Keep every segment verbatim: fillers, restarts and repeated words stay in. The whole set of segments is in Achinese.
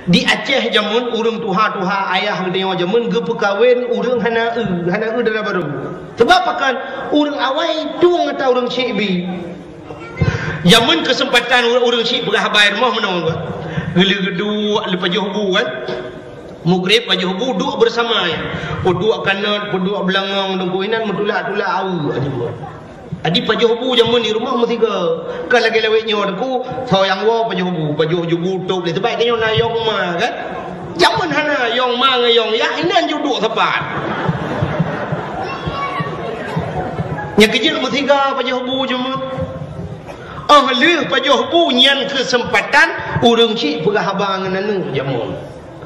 Di Aceh jameun, ureuëng tuha-tuha ayah geutanyoe jameun geupeukawen ureuëng hana eu, hana eu dara barô. Sabab pakon? Ureuëng awai tueng ata ureuëng syik bi. Jameun keuseumpatan ureuëng, ureuëng syik peugah haba i rumoh meunoe, geuleueh geuduek, lheueh pajoh bu kan. Mugreb pajoh bu duek beurasama, ya. Peuduek kanot, peuduek beulangong, deungon inan meutulak-tulak aweue. Jadi pajoh bu jameun di rumoh meusigoe. Kon lagée lawét nyoe Teungku, soe nyang woe pajoh bu, pajoh bu tôb lé. Sabab tanyoe na yong ma kan. Jameun hana yong ma ngon yong yah, inan ju duek sapat. Nyang keujeuet meusigoe pajoh bu jameun. Oh lheueh pajoh bu nyan keuseumpatan ureuëng syik peugah haba ngon aneuëk jameun.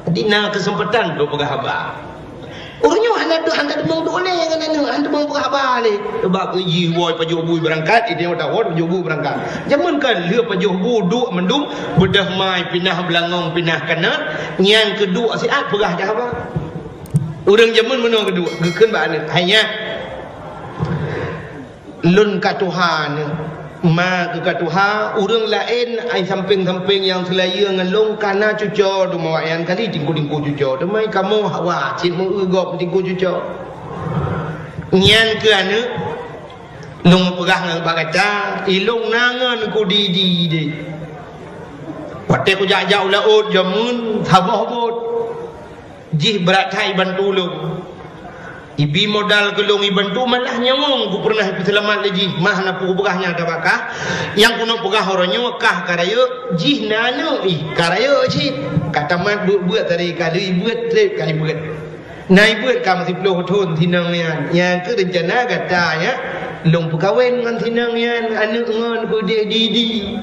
Jadi na keuseumpatan untuk peugah haba. Ureuëng nyoe hana, hana teumong duek lé ngon aneuëk, hana teumong peugah haba lé. Sabab jih woe pajoh bu beurangkat, idéh watée woe pajoh bu beurangkat. Jameun kan lheueh pajoh bu duek mandum, beudôh mai pinah beulangong, pinah kanot, nyan keuduek siat peugah haba. Ureuëng jameun meunoe keuduek, geukheun bak aneuëk, "Hai nyak, lôn ka tuha nyoe, ma keuh ka tuha, ureuëng laén ai sampéng-sampéng nyang seulayeue ngon lôn ka na cucoe teuma awaknyan kali tingku-tingku cucoe, teuma kamoe hawa cit meu-eu gob tingku cucoe." Nyan keuh aneuëk, lôn peugah ngon bak gata, ilôn na ngon ku di-di deh. Watée kujak-jak u laôt jameun saboh bot. Jih brat that ibantu lôn. Ibi modal keu lôn ibantu, malah nyawöng kupeureunah ipeuseulamat lé jih, mah na peue kupeugah nyan tabakah. Nyang keuneuk peugah uroe nyoe kah ka rayeuk, jih na aneuëk ih ka rayeuk cit. Ka tamat beuet-beuet tadi, ka lheueh beuet treb ka ibeuet. Na ibeuet ka meusiplôh thon sinong nyan. Nyang keuh reuncana gata nyan, lôn peukawen ngon sinong nyan, aneuëk ngon peudeh di-di.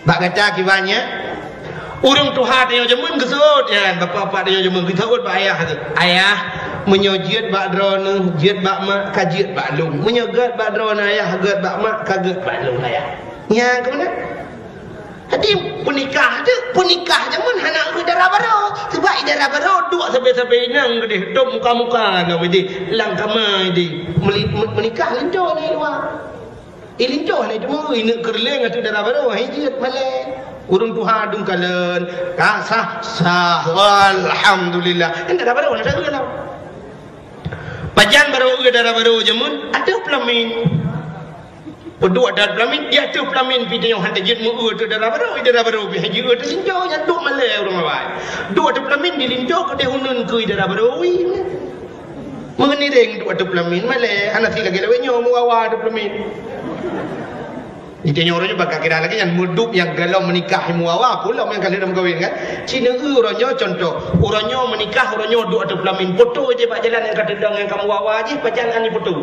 Bak gata kiban nyan, ureuëng tuha tanyoe jameun geuseuôt nyan, bapak-bapak tanyoe jameun geuseuôt bak ayah geuh, "Ayah, meunyoe jeuet bak droeneueh, jeuet bak mak, ka jeuet bak lôn. Meunyoe gét bak droeneueh ayah, gét bak mak, ka gét bak lôn ayah." Nyan keuh meunan. Jadi peunikah tu, peunikah jameun hana eu dara barô. Sabab i dara barô duek sabe-sabe inong keudeh, tôb muka-muka ngon idéh, lam kama idéh. Meuli-, me-, meunikah linto ngon i luwa. Ilinto hana teuma, ineuk keureuleng ateueh dara barô, hai jeuet malée. Ureuëng tuha dum kalon, ka sah, sah, alhamdulillah. Kan dara barô hana sapeue lom. Pajan barô eu dara barô jameun, ateueh peulamin. Peuduek ateueh peulamin, di ateueh peulamin pih tanyoe hana jeuet meu-eu ateueh dara barô, dara barô pih hai jeuet eu ateueh linto, nyan duek malée ureuëng awai. Duek ateueh peulamin di linto keudeh uneun keu dara barô, ui. Meungiréng duek ateueh peulamin, malée, hana si lagée lawét nyoe meuwawa ateueh peulamin. Di tanyoe uroe nyoe bak kira lagée nyan, meuduek nyang galom meunikah meuwawa, peue lom nyang ka lheueh meukawen kan. Ci neueu uroe nyoe contoh, uroe nyoe meunikah, uroe nyoe duek ateueh peulamin, poto jih bak jalan nyang ka teudong nyang ka meuwawa jih, pajan ani poto.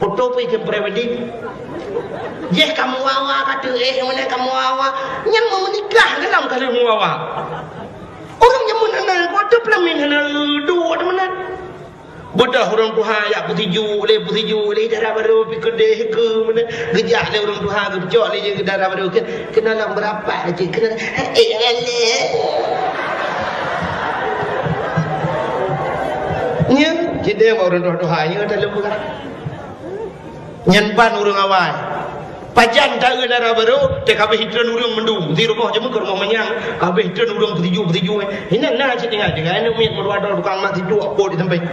Poto pih keu pre-wedding. Jih ka meuwawa ka teuéh, meunan ka meuwawa. Nyan meumeunikah galom ka lheueh meuwawa. Ureuëng jameun hana, watée peulamin hana duek ateueh meunan. Beudôh ureuëng tuha jak peusijuek lé, peusijuek lé, dara barô pih keudeh keu meunan. Geujak lé ureuëng tuha, geucok lé jih dara barô keu, keunoe lom beurapat cit, keunoe, eh, lé. Nyan, cit deh ureuëng tuha-tuha nyoe taleueng peugah. Nyan ban ureuëng awai. Pajan ta-eu dara barô, teuka beh itreun ureuëng mandum. Di rumoh jameun keu rumoh manyang, ka beh itreun ureuëng peusijuek-peusijuek. Inan na cit tinggai, tinggai aneuk miet meudua droe tukang mat sijuek pot di sampéng.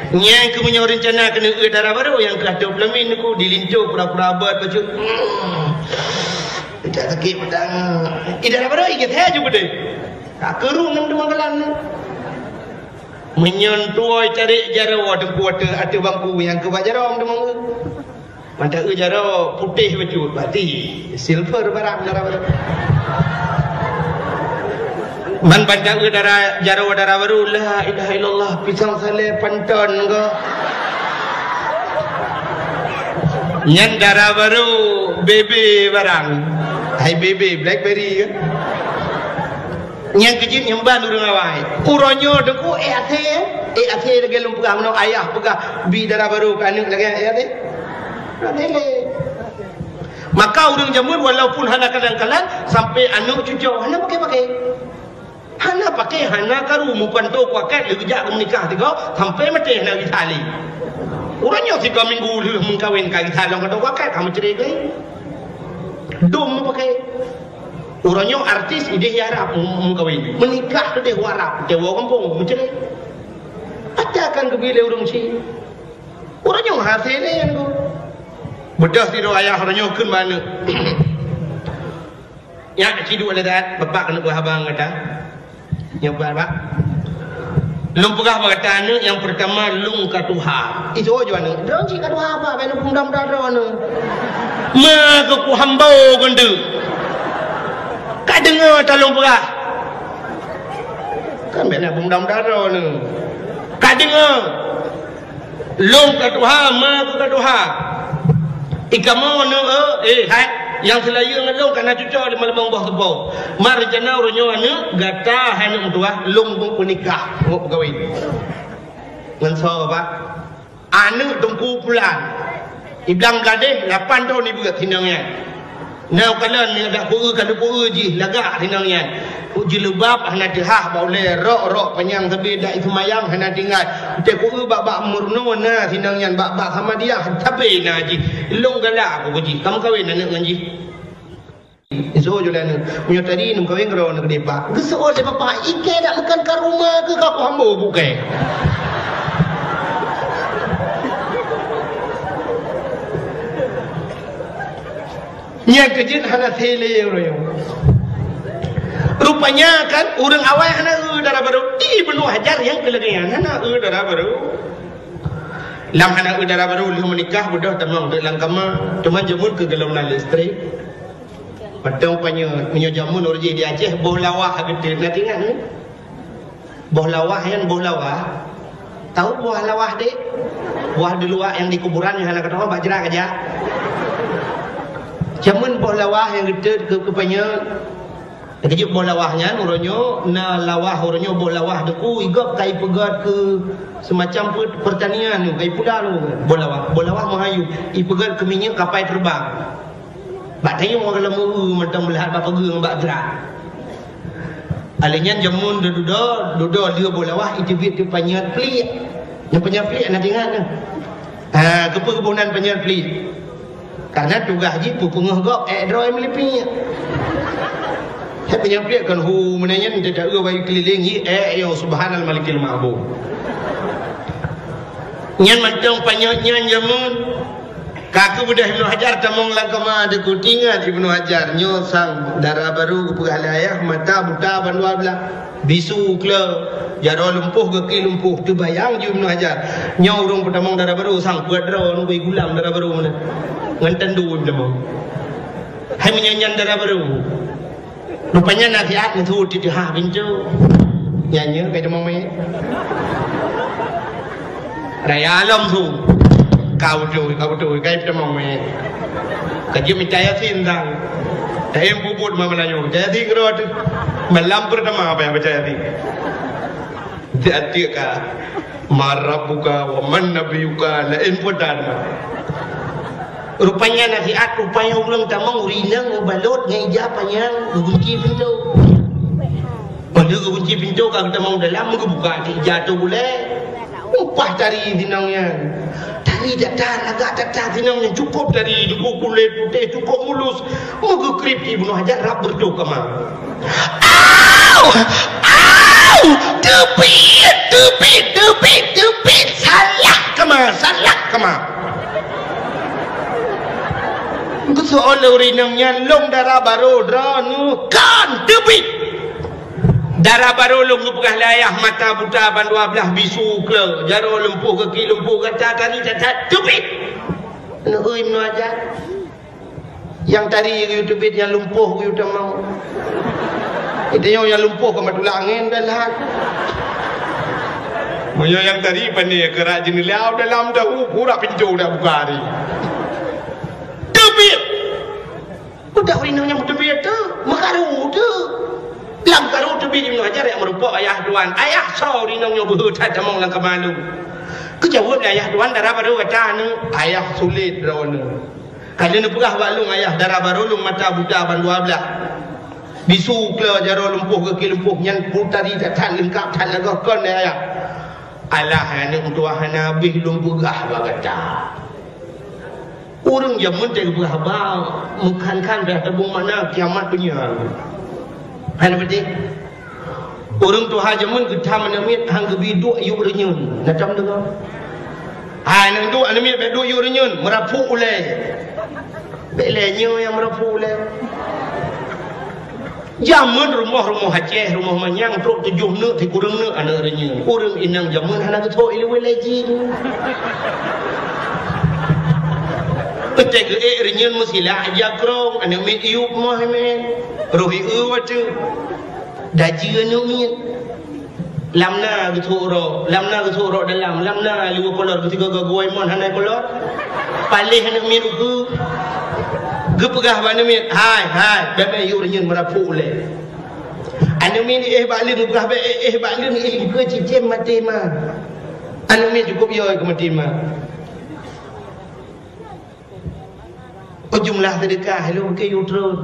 Nyan keuh meunyoe reuncana keuneuk eu dara barô nyang keu ateueh peulamin ku di linto pura-pura bot bacut. Hmm. Tidak sakit pedang. Ih, dara barô ih, geutée ju beudeh. Ka keurung ngon teuma galan. Meunyoe tuwoe tarék jaroe teungku ateueh, ateueh bangku nyang keu bak jaroe teuma. Ban ta-eu jaroe putéh bacut, berarti silver barang dara barô. Man ban ta-eu dara, jaroe dara barô, la ilaha illallah, pisang salé panton ko. Nyan dara barô, bebe barang. Hai bebe, blackberry ke? Nyang keujeuet nyang ban ureuëng awai. Uroe nyoe teungku, eh, até, eh, até lagée lôn peugah, meunoe ayah peugah, bi dara barô keu aneuk lagée, eh, até. Até lé. Maka ureuëng jameun walaupun hana kalan-kalan, sampai aneuk cucoe, hana pakai-pakai. Hana pakai, hana karu, meupanto kuakat, lé geujak keu meunikah tiga, sampai maté hana gisa lé. Uroe nyoe tiga minggu lheueh meukawen ka gisa lom, ka kuakat, ka meucre lé. Dum meupakai. Uroe nyoe artis idéh di Arab meukawen. Meunikah idéh u Arab, teuma gampông meucré. Ata kan geubi lé ureuëng chik. Uroe nyoe hase lé nyan. Beudôh sidroe ayah uroe nyoe kheun bak aneuëk. Nyak, ci duek lé that, bapak keuneuk beuhaba ngon gata. Nyoe bak, bak. Lôn peugah bak gata aneuëk, nyang peurtama lôn ka tuha. Isoe jo aneuëk, droe cit ka tuha apa? Bèk lôn peumudah-mudah droe aneuëk. Ma keu ku hambo geundeuk. Ka deungoe ta lôn peugah. Kan bèk na peumudah-mudah droe aneuëk. Ka deungoe. Lôn ka tuha, ma keu ka tuha. Ikamoe neueu, eh hai, nyang seulayeue ngon lôn ka na cucoe lé malam boh seupôt. Ma reuncana uroe nyoe aneuëk gata hai aneuëk meutuwah, lôn peunikah ngon peukawen. Ngon soe, Pak? Aneuëk Teungku Pulan. Iblang Bladeh lapan thon ibeuet sinong nyan. Na kalon nyang dak peu-eu ka lupeu jih lagak sinong nyan. Ku jilbab hana teuhah bak ulèe, rok-rok panyang sabe dak iseumayang hana tinggai. Teuku-eu bak-bak meurunoe na sinong nyan, bak-bak Samadiyah sabe na jih. Lôn galak ku jih, ka meukawen aneuëk ngon jih. Isoe jo lé aneuëk, meunyoe tadi neumeukawen keudroe aneuëk dipat. Geuseuôt lé bapak, ikei dak meukan ka rumoh keu ka ku hambo bukée. Nyang keujeuet hana sélé ureuëng. Rupanya kan ureuëng awai hana eu dara barô. Ibnu Hajar nyang keu lagée nyan hana eu dara barô. Lam hana eu dara barô lheueh meunikah beudôh tamong teuk lam kama. Teuma jameun keu golom na listrik. Mantong panyöt, meunyoe jameun ureuëng jih di Aceh boh lawah geuteut, na teuingat nyoe? Boh lawah nyan, boh lawah. Tahu boh lawah dek? Boh di luwa nyang di kuburan nyang hana keudroe bak jrat aja. Jameun boh lawah nyang geuteut keu, keu panyöt. Keujeuet boh lawah nyan uroe nyoe na lawah uroe nyoe boh lawah deku igop kai peugöt keu semacam pe-, pertanian nyoe kai puda nyoe boh lawah. Boh lawah meuhayu ipeugöt keu minyeuk kapai teubang. Bak tayong ureuëng lam ureuëng mantong meulihat bak peugeueng bak jrat. Alèh nyan jameun dudoe, dudoe lheueh boh lawah iteubiet teuk panyöt pliek. Nyang panyöt pliek na teuingat nyoe? Ha, keupeue geuboh nan panyöt pliek? Karena tugaih jih peupeungeuh gob ék droe meulipik. Hai panyöt pliek kan hu meunan nyan teuta eu bayu keulileng jih ék yo subhanal malikil ma'bud. Nyan mantong panyöt nyan jameun. Ka keubeudôh Ibnu Hajar tamong lam kama deku tingat Ibnu Hajar nyoe sang dara barô geupeugah lé ayah mata buta ban dua blah, bisu klo, jaroe lumpoh gaki lumpoh. Teubayang ju Ibnu Hajar nyoe ureuëng peutamong dara barô sang peuet droe nunggu gulam dara barô meunan ngon tandu peutamong. Hai meunyan nyan dara barô. Rupanya nasihat meusu titeuha pintoe. Nyan nyoe kai tamong mé. Raya lom su. Kau tu, kau tu, kai tamong mé. Ka jeuet mita Yasin sang. Tahem pubut ma Meulayu. Mita Yasin keudroe tu. Malam pertama apa yang baca Yasin? Tiap-tiap ka. Man rabbuka wa man nabiyuka laén peue dan. Rupanya nasihat rupanya ureuëng tamong ureuëng inong meubalot ngon ija panyang geugunci pintoe. Padahai geugunci pintoe ka geutamong dalam geubuka ija tu bulée. Upah tari sinong nyan. Tari that-that lagak that-that sinong nyan cukup tari deungon kulét putéh cukup mulus. Meugeukrip Ibnu Hajar rab beureutoh kama. Au! Au! Teubiet, teubiet, teubiet, teubiet! Salah kama, salah kama! Geuseuôt lé ureuëng inong nyan lom dara barô droeneuh kan teubiet! Dara barô lom geupeugah lé ayah mata buta ban dua blah bisu klo, jaroe lumpoh gaki lumpoh gata tari that-that teubiet! Neu Ibnu Hajar. Nyang tari geuyue teubiet nyang lumpoh geuyue tamong. Geutanyoe nyang lumpoh ka matulak angén dan lahat. Meunyoe nyang tari pane keurak jeuneulia dalam dahu kurak pintoe dak buka hari. Teubiet! Udah ureuëng inong nyang teubiet tu, meukaru tu. Lam karu teubiet Ibnu Hajar nyang meurumpok ayah tuan. Ayah soe ureuëng inong nyoe beuhe that tamong lam kama lôn. Geujaweueb lé ayah tuan dara barô gata neu, ayah sulet droeneuh. Ka lheueh neupeugah bak lôn ayah dara barô lôn mata buta ban dua blah. Bisu klo jaroe lumpoh gaki lumpoh nyan putari that-that leungkap that lagoh kon lé ayah. Alah aneuëk meutuwah hana habéh lôn peugah bak gata. Ureuëng jameun teupeugah haba meukhan-khan beh tabong makna kiamat donya. Hana beutôi. Ureuëng tuha jameun geutam aneuk miet han geubi duek yub reunyeun. Na tom deungoe? Hai, nang duek aneuk miet bek duek yub reunyeun, meurapuk ulée. Bek lé nyoe nyang meurapuk ulée. Jameun rumoh-rumoh Aceh, rumoh manyang trok tujoh neuk, sikureueng neuk aneuk reunyeun. Ureuëng inong jameun hana geutho ilée lé jih. Teuka geuék reunyeun meusilak jakrong, aneuk miet yub moh mén. Roh ieu watée. Daji aneuk miet. Lam na geutho uroe, lam na geutho uroe dalam, lam na liwue kolor, geusigoe-goe mon hana kolor. Paléh aneuk miet ukeue. Geupeugah bak aneuk miet, "Hai, hai, bèk mé yub reunyeun meurapuk ulée." Aneuk miet éh bak leuen, geupeugah bèk éh, éh bak leuen, éh likôt cicém maté ma. Aneuk miet cukôp yo keu maté ma. Oh, jumlah seudeukah lôn keu yub treun.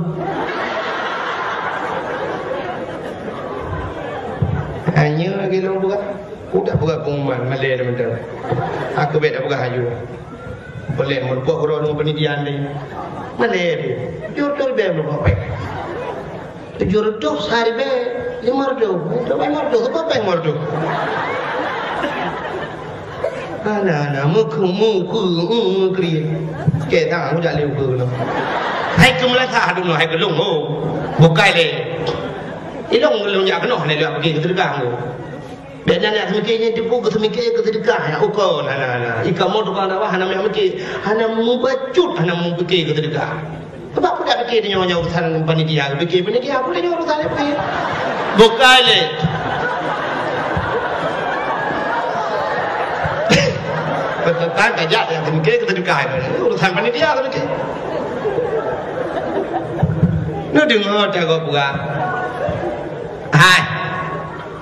Hanya lagée lôn peugah. Udah peugah pengumuman, malée dah mantong. Aku bèk dah peugah aju. Boleh meureumpok uroe ngon panitia ni. Malée tu. Yub treun bèk meureumpok. Tujoh reutôh sehari bèk, lima reutôh. Untuk lima reutôh, siapa péng lima reutôh? Alah, alah, meukeue, meukeue, meukeue. Keu tangan aku jak lé ukeue keunoe. Hai keu meulasa dulu, hai keu lôn, oh. Bukai lé. Ilong lôn jak keunoe, lé lôn pergi keu teudeukah aku. Bèk nyan nyang seumike nyan tipu, keu seumike keu seudeukah, ya, uko, na, na, na. Ika mo tukang dakwah hana meumiké, hana mubacut, hana meupiké keu seudeukah. Sebab peue dak piké tanyoe nyang urusan panitia, piké panitia, peue tanyoe urusan piké. Bukai lé. Peserta kajak nyang seumike keu seudeukah, urusan panitia keu piké. Neudeungoe tagoe peugah. Hai.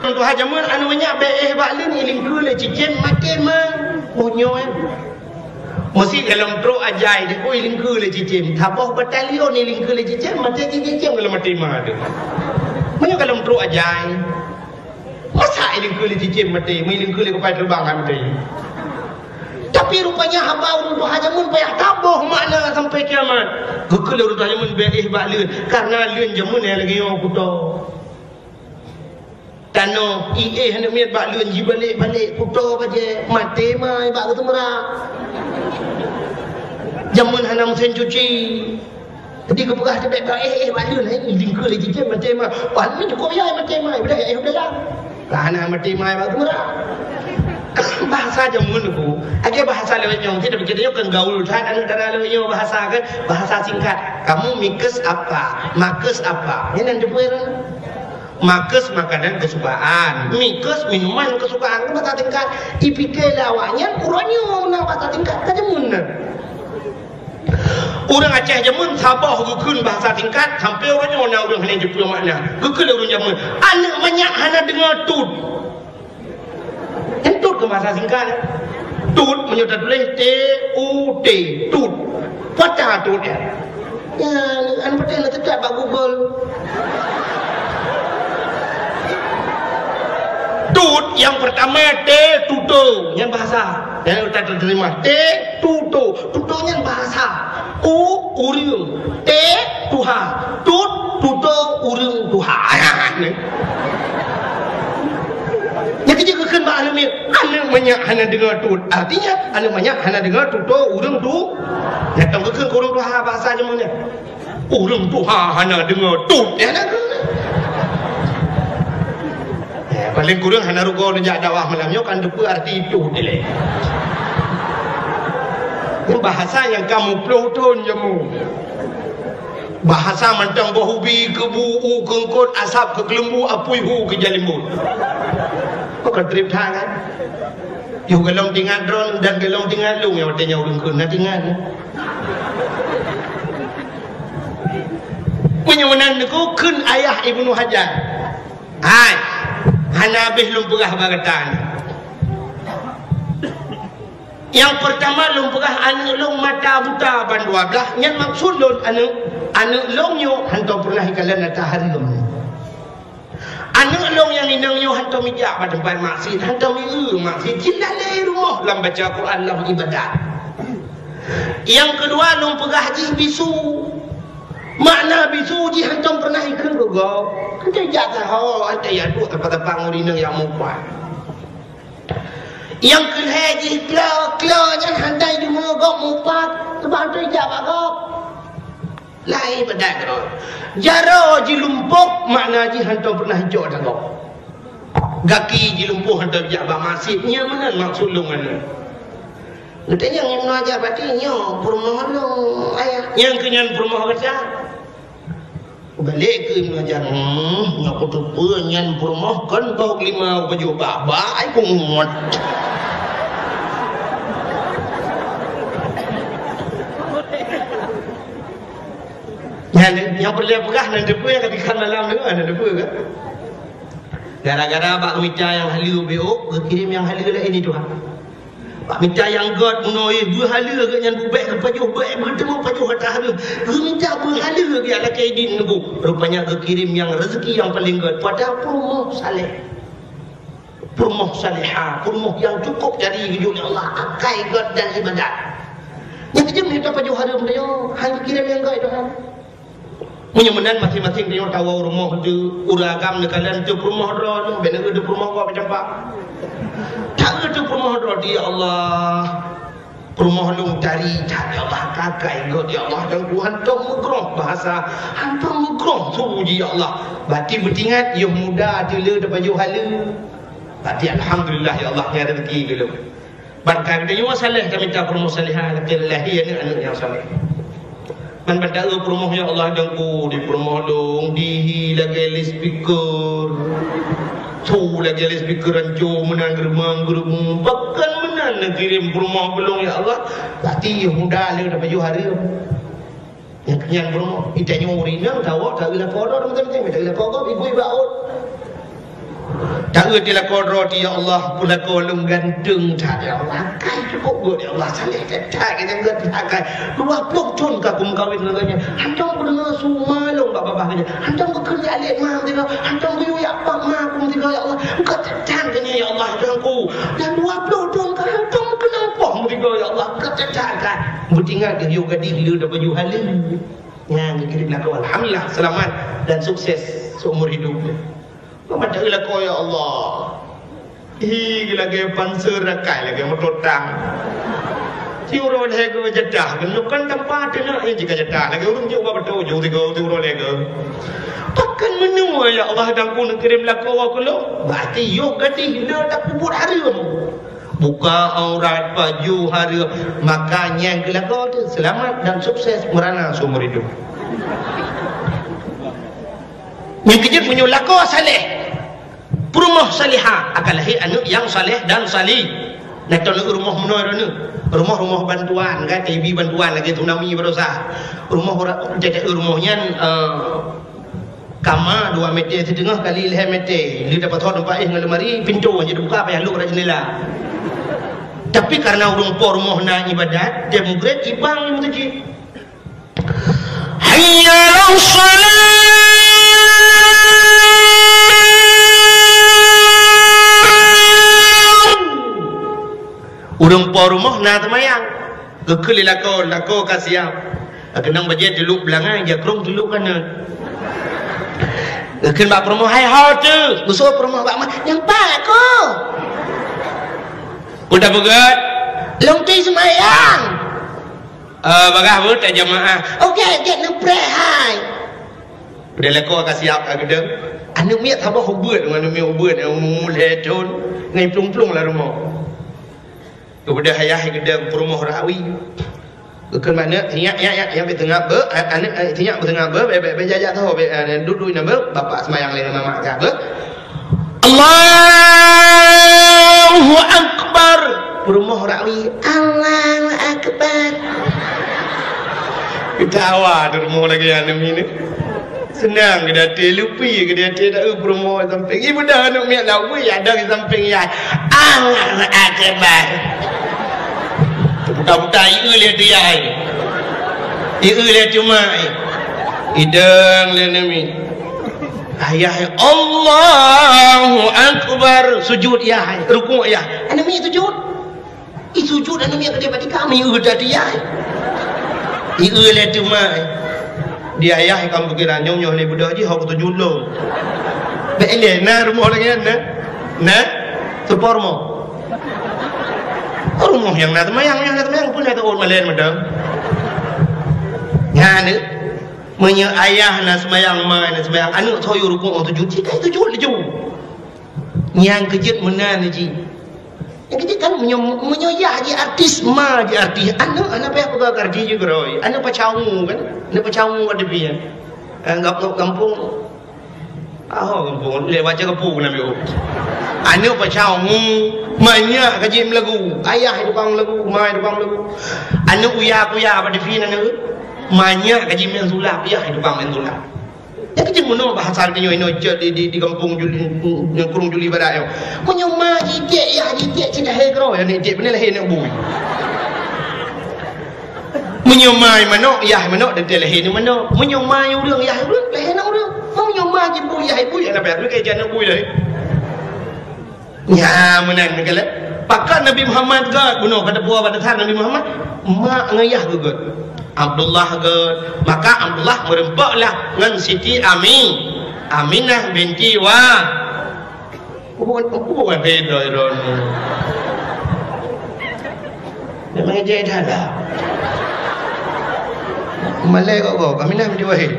Tuha jameun aneuk manyak bèk éh bak leuen, ilingkeue lé cicém maté ma. Oh nyoe. Meusi golom trok ajai di, oh ilingkeue lé cicém. Saboh batalion ilingkeue lé cicém, maté cicém golom maté ma tu. Meunyoe golom trok ajai. Masa ilingkeue lé cicém maté, meulingkeue lé kupai teubang maté. Tapi rupanya haba ureuëng tuha jameun payah taboh makna sampai kiamat. Geukheun lé ureuëng tuha jameun bèk éh bak leuen, karena leuen jameun nyang lagée nyoe kuto. Tanoh, iéh aneuk miet bak leuen jibalek-balek kuto bajée, maté ma bak geuteumeurak. Jameun hana meusén cuci. Jadi geupeugah teubiet bak éh, éh bak leuen, hai, lingkeue lé cicém maté ma. Wah, ni cukup ya maté ma, udah ya, udah ya. Lah hana maté ma bak geuteumeurak. Bahasa jameun ku, aja bahasa lewat nyong, tidak pikir nyoe kan gaul that aneuk dara lewat nyoe bahasa kan, bahasa singkat. Kamu mikes apa? Makes apa? Ini yang dibuat. Makes makanan kesukaan, mikes minuman kesukaan, kan bahasa tingkat. Ipike lé awaknyan uroe nyoe na bahasa tingkat ka jameun na. Ureuëng Aceh jameun saboh geukheun bahasa tingkat sampai uroe nyoe na ureuëng hana jipeu makna. Geukheun lé ureuëng jameun, aneuk manyak hana deungoe tut. Nyan tut keu bahasa singkat. Tut meunyoe tatuléh T U T, tut. Patah tut ya. Ya, anu betul lah tetap bak Google. Tut yang pertama T tuto, nyan bahasa. Yang kita terima T tuto, tuto nyan bahasa. U ureuëng, T tuha, tut tuto ureuëng tuha. Nyan keuh geukheun bak aneuk miet, aneuk manyak hana deungoe tut. Artinya aneuk manyak hana deungoe tuto ureuëng tu. Nyatong geukheun keu ureuëng tuha bahasa jameun nyan. Ureuëng tuha hana deungoe tut. Ya, hana deungoe. Eh, paling kureueng hana rugoe neujak dakwah malam nyoe kan teupeue arti tut ilée. Nyan bahasa nyang ka muplôh thon jameun. Bahasa mantong boh ubi keu bu u keu eungkôt asab keu keuleumbu apui hu keu jalimbot. Kok ka trép that kan? Yoh golom teuingat droen dan golom teuingat lôn nyang watée nyan ureuëng kheun na teuingat. Meunyoe meunan teungku kheun ayah Ibnu Hajar. Hai, hana habéh lôn peugah bak gata nyoe. Nyang peurtama lôn peugah aneuk lôn mata buta ban dua blaih, nyan maksud lôn aneuk, aneuk lôn nyoe hantom peureunah ikalon ata hareuem. Aneuk lôn nyang inong nyoe hantom ijak bak teumpat maksiet, hantom ieu maksiet, jih lalée rumoh lam baca Quran, lam ibadat. Nyang keudua lôn peugah jih bisu. Makna bisu jih hantom pernah ikheun keu gob. Hantom jak saho, hantom jak duek teumpat-teumpat ngon inong nyang mupat. Nyang keulhèe jih klo, klo nyan hantom deungoe gob mupat, teuma hantom jak bak gob. Laén ibadat keudroe. Jaroe jih lumpoh, makna jih hantom pernah jok dak gob. Gaki jih lumpoh hantom jak bak maséh, nyan meunan maksud lôn nyan. Geutanyong Ibnu Hajar, "Berarti nyoe peurumoh lôn, Ayah?" "Nyang keu nyan peurumoh gata." Balek keu Ibnu Hajar, "Hmm, nyoe kuteupeu nyan peurumoh kon boh lima pajoh bak-bak ai kungot." Nyan, nyang peureulèe peugah nan teupeu nyang ka dikan malam tu, nan teupeu kan? Gara-gara bak mita nyang haleue beuôk, geukirém nyang haleue laén di Tuhan. Bak mita nyang gèt meunoe, beuhaleue geuh nyan bubèk geupajoh bèk, beuteumu pajoh ata hareuem. Geumita beuhaleue geuh lakèe idin neubu. Rupanya geukirém nyang rezeki nyang paleng gèt, padahai peurumoh saleh. Peurumoh salehah, peurumoh nyang cukup dari geujok lé Allah, akai gèt dan ibadat. Nyang keujeuet mita pajoh hareuem tanyoe, han geukirém nyang gèt Tuhan. Meunyoe meunan maséng-maséng tanyoe tawoe u rumoh teuh, ureueng agam neukalon teuh peurumoh droe, bèk na eu teuh peurumoh gob campak. Taeu teuh peurumoh droe, "Ya Allah, peurumoh lôn tari that, ya Allah, akai gèt, ya Allah, dan ku hantom meugroh bahasa, hantom meugroh su jih, ya Allah." Berarti beutingat, yoh muda teuh le tapajoh haleue. Berarti alhamdulillah, ya Allah, nyan rezeki keu lôn. Ban ka geutanyoe saleh, tamita peurumoh salehah, lakèe lahé aneuk-aneuk nyang saleh. Man ban taeu peurumoh, ya Allah, dan ku di peurumoh lôn, dihi lagèe loudspeaker. Su lagèe loudspeaker ranco meunan, geureumeung-geureumeung. Bahkan meunan neukirém peurumoh keu lôn, ya Allah. Berarti muda le tapajoh hareuem. Nyang, nyang peurumoh, itanyoe ureueng inong, tawoe, taeu lakoe droe, teuma-teuma, taeu lakoe gob, ibu iba ot. Taeu di lakoe droe, "Ya Allah, peurumoh lôn ganteng that, ya Allah. Akai cukup gèt, ya Allah, saleh that, that, nyang gèt, akai. Dua ploh thon ka kumeukawen ngon gobnyan. Hantom kudeungö su ma lôn bak babah gobnyan. Hantom geukheun jak lé ma meusigoe, hantom geuyue jak pak ma kumeusigoe, ya Allah. Gèt that, that gobnyan, ya Allah, Tuhanku. Dan dua ploh thon ka hantom keunong poh meusigoe, ya Allah. Gèt that, that, that." Beutingat geuh yoh gadih le tapajoh haleue. Nyan geukirém lakoe, alhamdulillah, seulamat dan sukses seumur hidup. Meunan taeu lakoe, ya Allah. Hi, lagèe panser, akai lagèe moto tang. Siuroe lhèe goe jadah, keunoe kan tampa teunak, eh, jika jadah lagèe ureueng jok bak beutôi, jok tiga, siuroe lhèe goe. Pakon meunoe, ya Allah, dan ku neukirém lakoe keu lôn? Berarti yoh gadih le tapubuet hareuem. Buka aurat, pajoh hareuem, maka nyan keu lakoe teuh seulamat dan sukses meurana seumur hidup. Nyang keujeuet meunyoe lakoe saleh, peurumoh salehah, akan lahé aneuk nyang saleh dan sali. Nah, contoh rumoh meunoe droeneuh. Rumoh-rumoh bantuan, kan, T B bantuan lagèe tsunami baroesa. Rumoh ora-, jadi rumoh nyan, eh, Kama dua meter siteungoh kali lhèe meter. Lheueh tapasoe teumpat éh ngon lemari, pintoe hana teubuka, payah lok rot jeundela. Tapi karena ureueng po rumoh na ibadat, tiep meugrét ibang lam meuseujid. Hayya 'alas shalah. Ureueng po rumoh na seumayang. Geukheun lé lakoe, lakoe ka siap. Geukheun bajèe teulok beulangai, jakrong teulok kanan. Geukheun bak peurumoh, "Hai ho teuh?" Geuseuôt peurumoh bak ma, "Nyang pat ko?" Peue tapeugah? "Lôn teuh seumayang." "Eh, bagah beuet tajamaah." "Oke, jeuet neupreh hai." Udah lakoe ka siap ka geudong. Aneuk miet saboh ubeut, aneuk miet ubeut, nyang umu lhèe thon, ngai plueng-plueng lam rumoh. Geubeudôh ayah geudong peurumoh rawi. Geukheun bak aneuk, "Nyak, nyak, nyak, nyak, bèk teungab beuh, a-, aneuk, eh, nyak beuh teungab beuh, bèk, bèk, bèk jak-jak saho, bèk, eh, duek-duek inan beuh, bapak seumayang lé mamak kah beuh." Allahu Akbar. Peurumoh rawi, "Allahu Akbar." Geutawa di rumoh lagèe aneuk miet. Seunang geuh di até, lupi geuh di até, taeu peurumoh sampéng. Ibeudôh aneuk miet lawa, ya dong sampéng yah. Allahu Akbar. Teuputa-puta, ieu lé tu yah. Ieu lé tu mak. Idong lé aneuk miet. Ayah, Allahu Akbar. Sujud yah, rukuk yah. Aneuk miet sujud. Ih, sujut aneuk miet keudéh bak tika, meuieu that iyah. Ieu lé teuma. Di ayah kam pikiran nyoe, nyoe lé beudôh jih, hok sujut lom. Bèk ilèe, na rumoh lagèe nyan, na? Na? Seupôt rumoh. Rumoh nyang na seumayang, nyang na seumayang, peue na teuôt malen mantong. Nyan, meunyoe ayah na seumayang, ma na seumayang, aneuk soe yue rukuk ngon sujut, cit ka sujut laju. Nyang keujeuet meunan jih. Nyang keujeuet kan, meunyoe, meunyoe yah jih artis, ma jih artis, aneuk hana payah peugah keu artis jih keudroe. Aneuk pacau ngu kan? Aneuk pacau ngu ada pih, ya. Eh, gam-, gampông. Aho gampông, lé baca gampông keunan biôh. Aneuk pacau ngu, manyak ka jih meulagu. Ayah tukang meulagu, ma tukang meulagu. Aneuk uya-kuya bak T V nan aneuk. Manyak ka jih meunan sulap, yah tukang meunan sulap. Nyan keuh cit meunoe bahasa geutanyoe inoe cit di, di, di gampông Juli, ngon krueng Juli Barat nyoe. Meunyoe ma jitiek, yah jitiek, cit lahé keudroe, nyan jitiek, beuna lahé aneuk bui. Meunyoe ma manok, yah manok, teuntèe lahé aneuk manok. Meunyoe ma ureueng, yah ureueng, lahé aneuk ureueng. Meunyoe ma jibui, yah jibui, hana payah keu aneuk bui lahé. Nyan meunan meukalon. Pakon Nabi Muhammad gèt bunoe, ka teupeue bak dasar Nabi Muhammad, mak ngon yah geuh gèt. Abdullah gèt. Maka Abdullah meureumpok lah ngon Siti Ami-, Aminah binti Wa-, hubungan, hubungan beda droeneuh. Memang ejek dah lah. Malai kok kok, Aminah binti Wahid.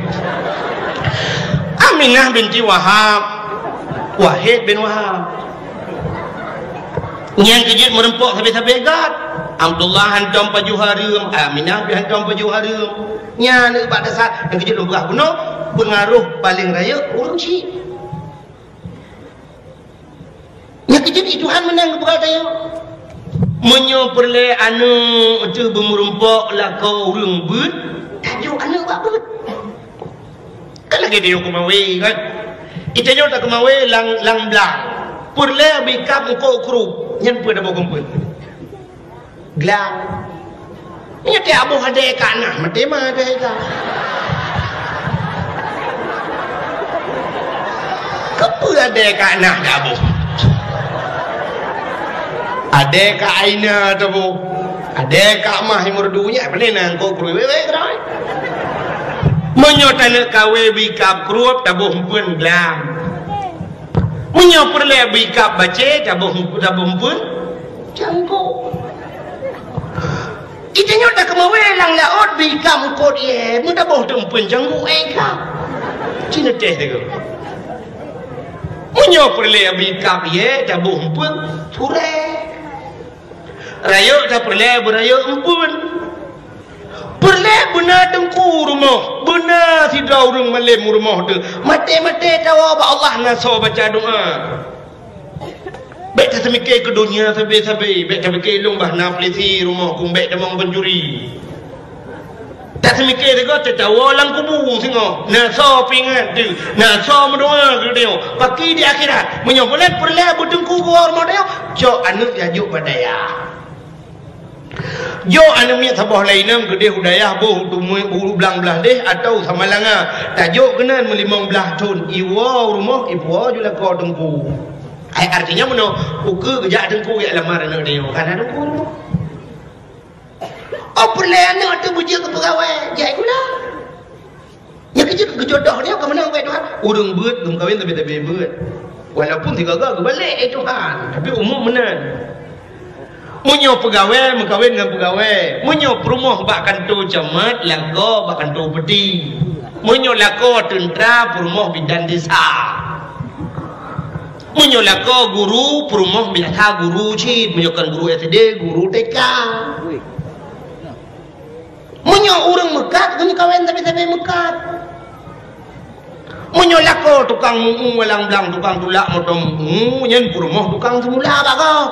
Aminah binti Wahab. Wahid bin Wahab. Nyang keujeuet meureumpok sabe-sabe gèt. Abdullah hantom pajoh hareuem, Aminah pih hantom pajoh hareuem. Nyan bak dasar nyang keujeuet lôn peugah bunoe, peungaroh paleng rayeuk ureueng chik. Nyang keujeuet di Tuhan meunan geupeugah tanyoe. Meunyoe peureulèe aneuk teuh beumeureumpok lakoe ureueng beuet, tajok aneuk bak beuet. Kan lagèe tanyoe keumawe kan? Itanyoe takeumawe lam, lam blang. Peureulèe bri kab eungkôt krup, nyan peue taboh keu eumpeuen? Glang. Nyan teuh aboh adèe ka na, maté ma adèe ka. Keupeue adèe ka na taboh? Adèe ka Aina taboh. Adèe ka Mah Imur Dunya, pane na eungkôt krup wèe-wèe keudroe. Meunyoe taneuk kawé bri kab krup taboh eumpeuen glang. Meunyoe peureulèe bri kab bacé taboh, taboh eumpeuen cangkok. Itanyoe takeumawe lam laôt bri kab eungkôt yèe, meutaboh teumpeuen cangkok éh ka. Cina teh teuh. Meunyoe peureulèe bri kab yèe taboh eumpeuen surèe. Rayeuk tapeureulèe beurayeuk eumpeuen. Peureulèe beuna teungku rumoh, beuna sidroe ureueng malém rumoh teuh. Maté-maté tawoe bak Allah na soe baca doa. Bèk taseumiké keu donya sabe-sabe, bèk tapike lôn bah na polisi rumoh kong bèk tamong pancuri. Taseumiké sigoe tatawoe lam kubu singoh, na soe peuingat teuh, na soe meudoa keu tanyoe. Paki di akhirat, meunyoe buleuen peureulèe beuteungku bak rumoh tanyoe, cok aneuk jajok bak dayah. Jok aneuk miet saboh lainang keudeh u dayah boh u Tumui, u Blang Blahdeh atawa Samalanga. Tajok keunan meulimong blaih thon, iwoe u rumoh, ipuwoe ju lakoe teungku. Ai, artinya meunoe, ukeue geujak teungku jak lamar aneuk tanyoe, ka na teungku u rumoh. Oh, peureulèe aneuk teuh beujeuet keu peugawèe, jai gula. Nyang keujeuet geujodoh nyoe ka meunan, wahai Tuhan. Ureueng beuet geumeukawen sabe-sabe beuet. Walaupun sigaga geubalek, eh Tuhan, tapi umum meunan. Meunyoe peugawèe meukawen ngon peugawèe, meunyoe peurumoh bak kantô camat, lakoe bak kantô upeti. Meunyoe lakoe teuntra, peurumoh bidan desa. Meunyoe lakoe guru, peurumoh biasa guru cit. Meunyoe kon guru S D, guru T K. Meunyoe ureueng meukat, geumeukawen sabe-sabe meukat. Meunyoe lakoe tukang meu-eu lam blang, tukang tulak moto meu-eu, nyan peurumoh tukang seumula bak gob.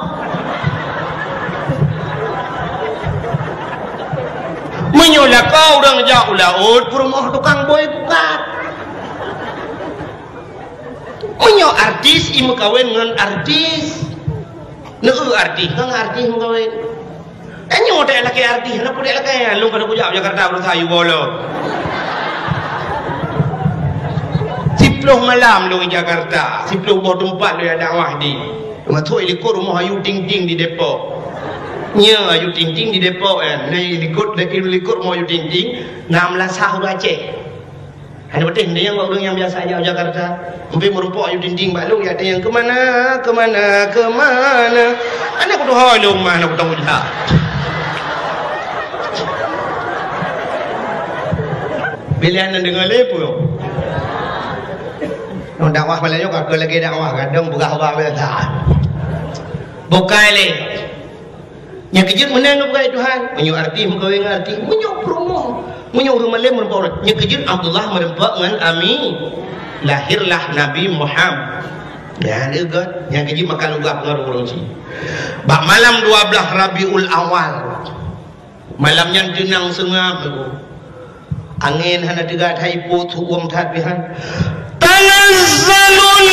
Meunyoe lakoe ureueng jak u laôt, peurumoh tukang bôi pukat. Meunyoe artis, imeukawen ngon artis. Neu-eu artis, ngon artis meukawen. Tanyoe dek lakèe artis, hana peue dek lakèe. Lôn ka kujak Jakarta beurasa yue bolo. Siploh malam lôn di Jakarta, siploh boh teumpat lôn jak dakwah di. Masuk i likot rumoh Ayu Ting Ting di Depok. Nyoe Ayu Ting Ting di Depok, eh. Nah, di likot, di likot rumoh Ayu Ting Ting, na meulasah ureueng Aceh. Hana beuteh, nyan ureueng nyang biasa jak Jakarta. Mungken meurumpok Ayu Ting Ting bak lôn, ya, tanyong, "Kemana, kemana, kemana?" Hana kutuho lôn, mah hana kutanggung jawab. Bila hana deungoe lé peue. Nyoe dakwah malam nyoe ka lagèe dakwah, kadang peugah haba biasa. Bukai lé. Nyang keujeuet meunan geupeugah Tuhan, meunyoe artis meukawen ngon artis, meunyoe peurumoh, meunyoe ureueng malém meurumpok ureueng. Nyang keujeuet Abdullah meurumpok ngon Ami, lahirlah Nabi Muhammad. Nyan geuh, nyang keujeuet maka lugah pengaruh ureueng cit. Bak malam dua belas Rabiul Awal, malam nyan teunang seungab. Angén hana teuga that, ipot, su-uem that pih han. Tanazzalul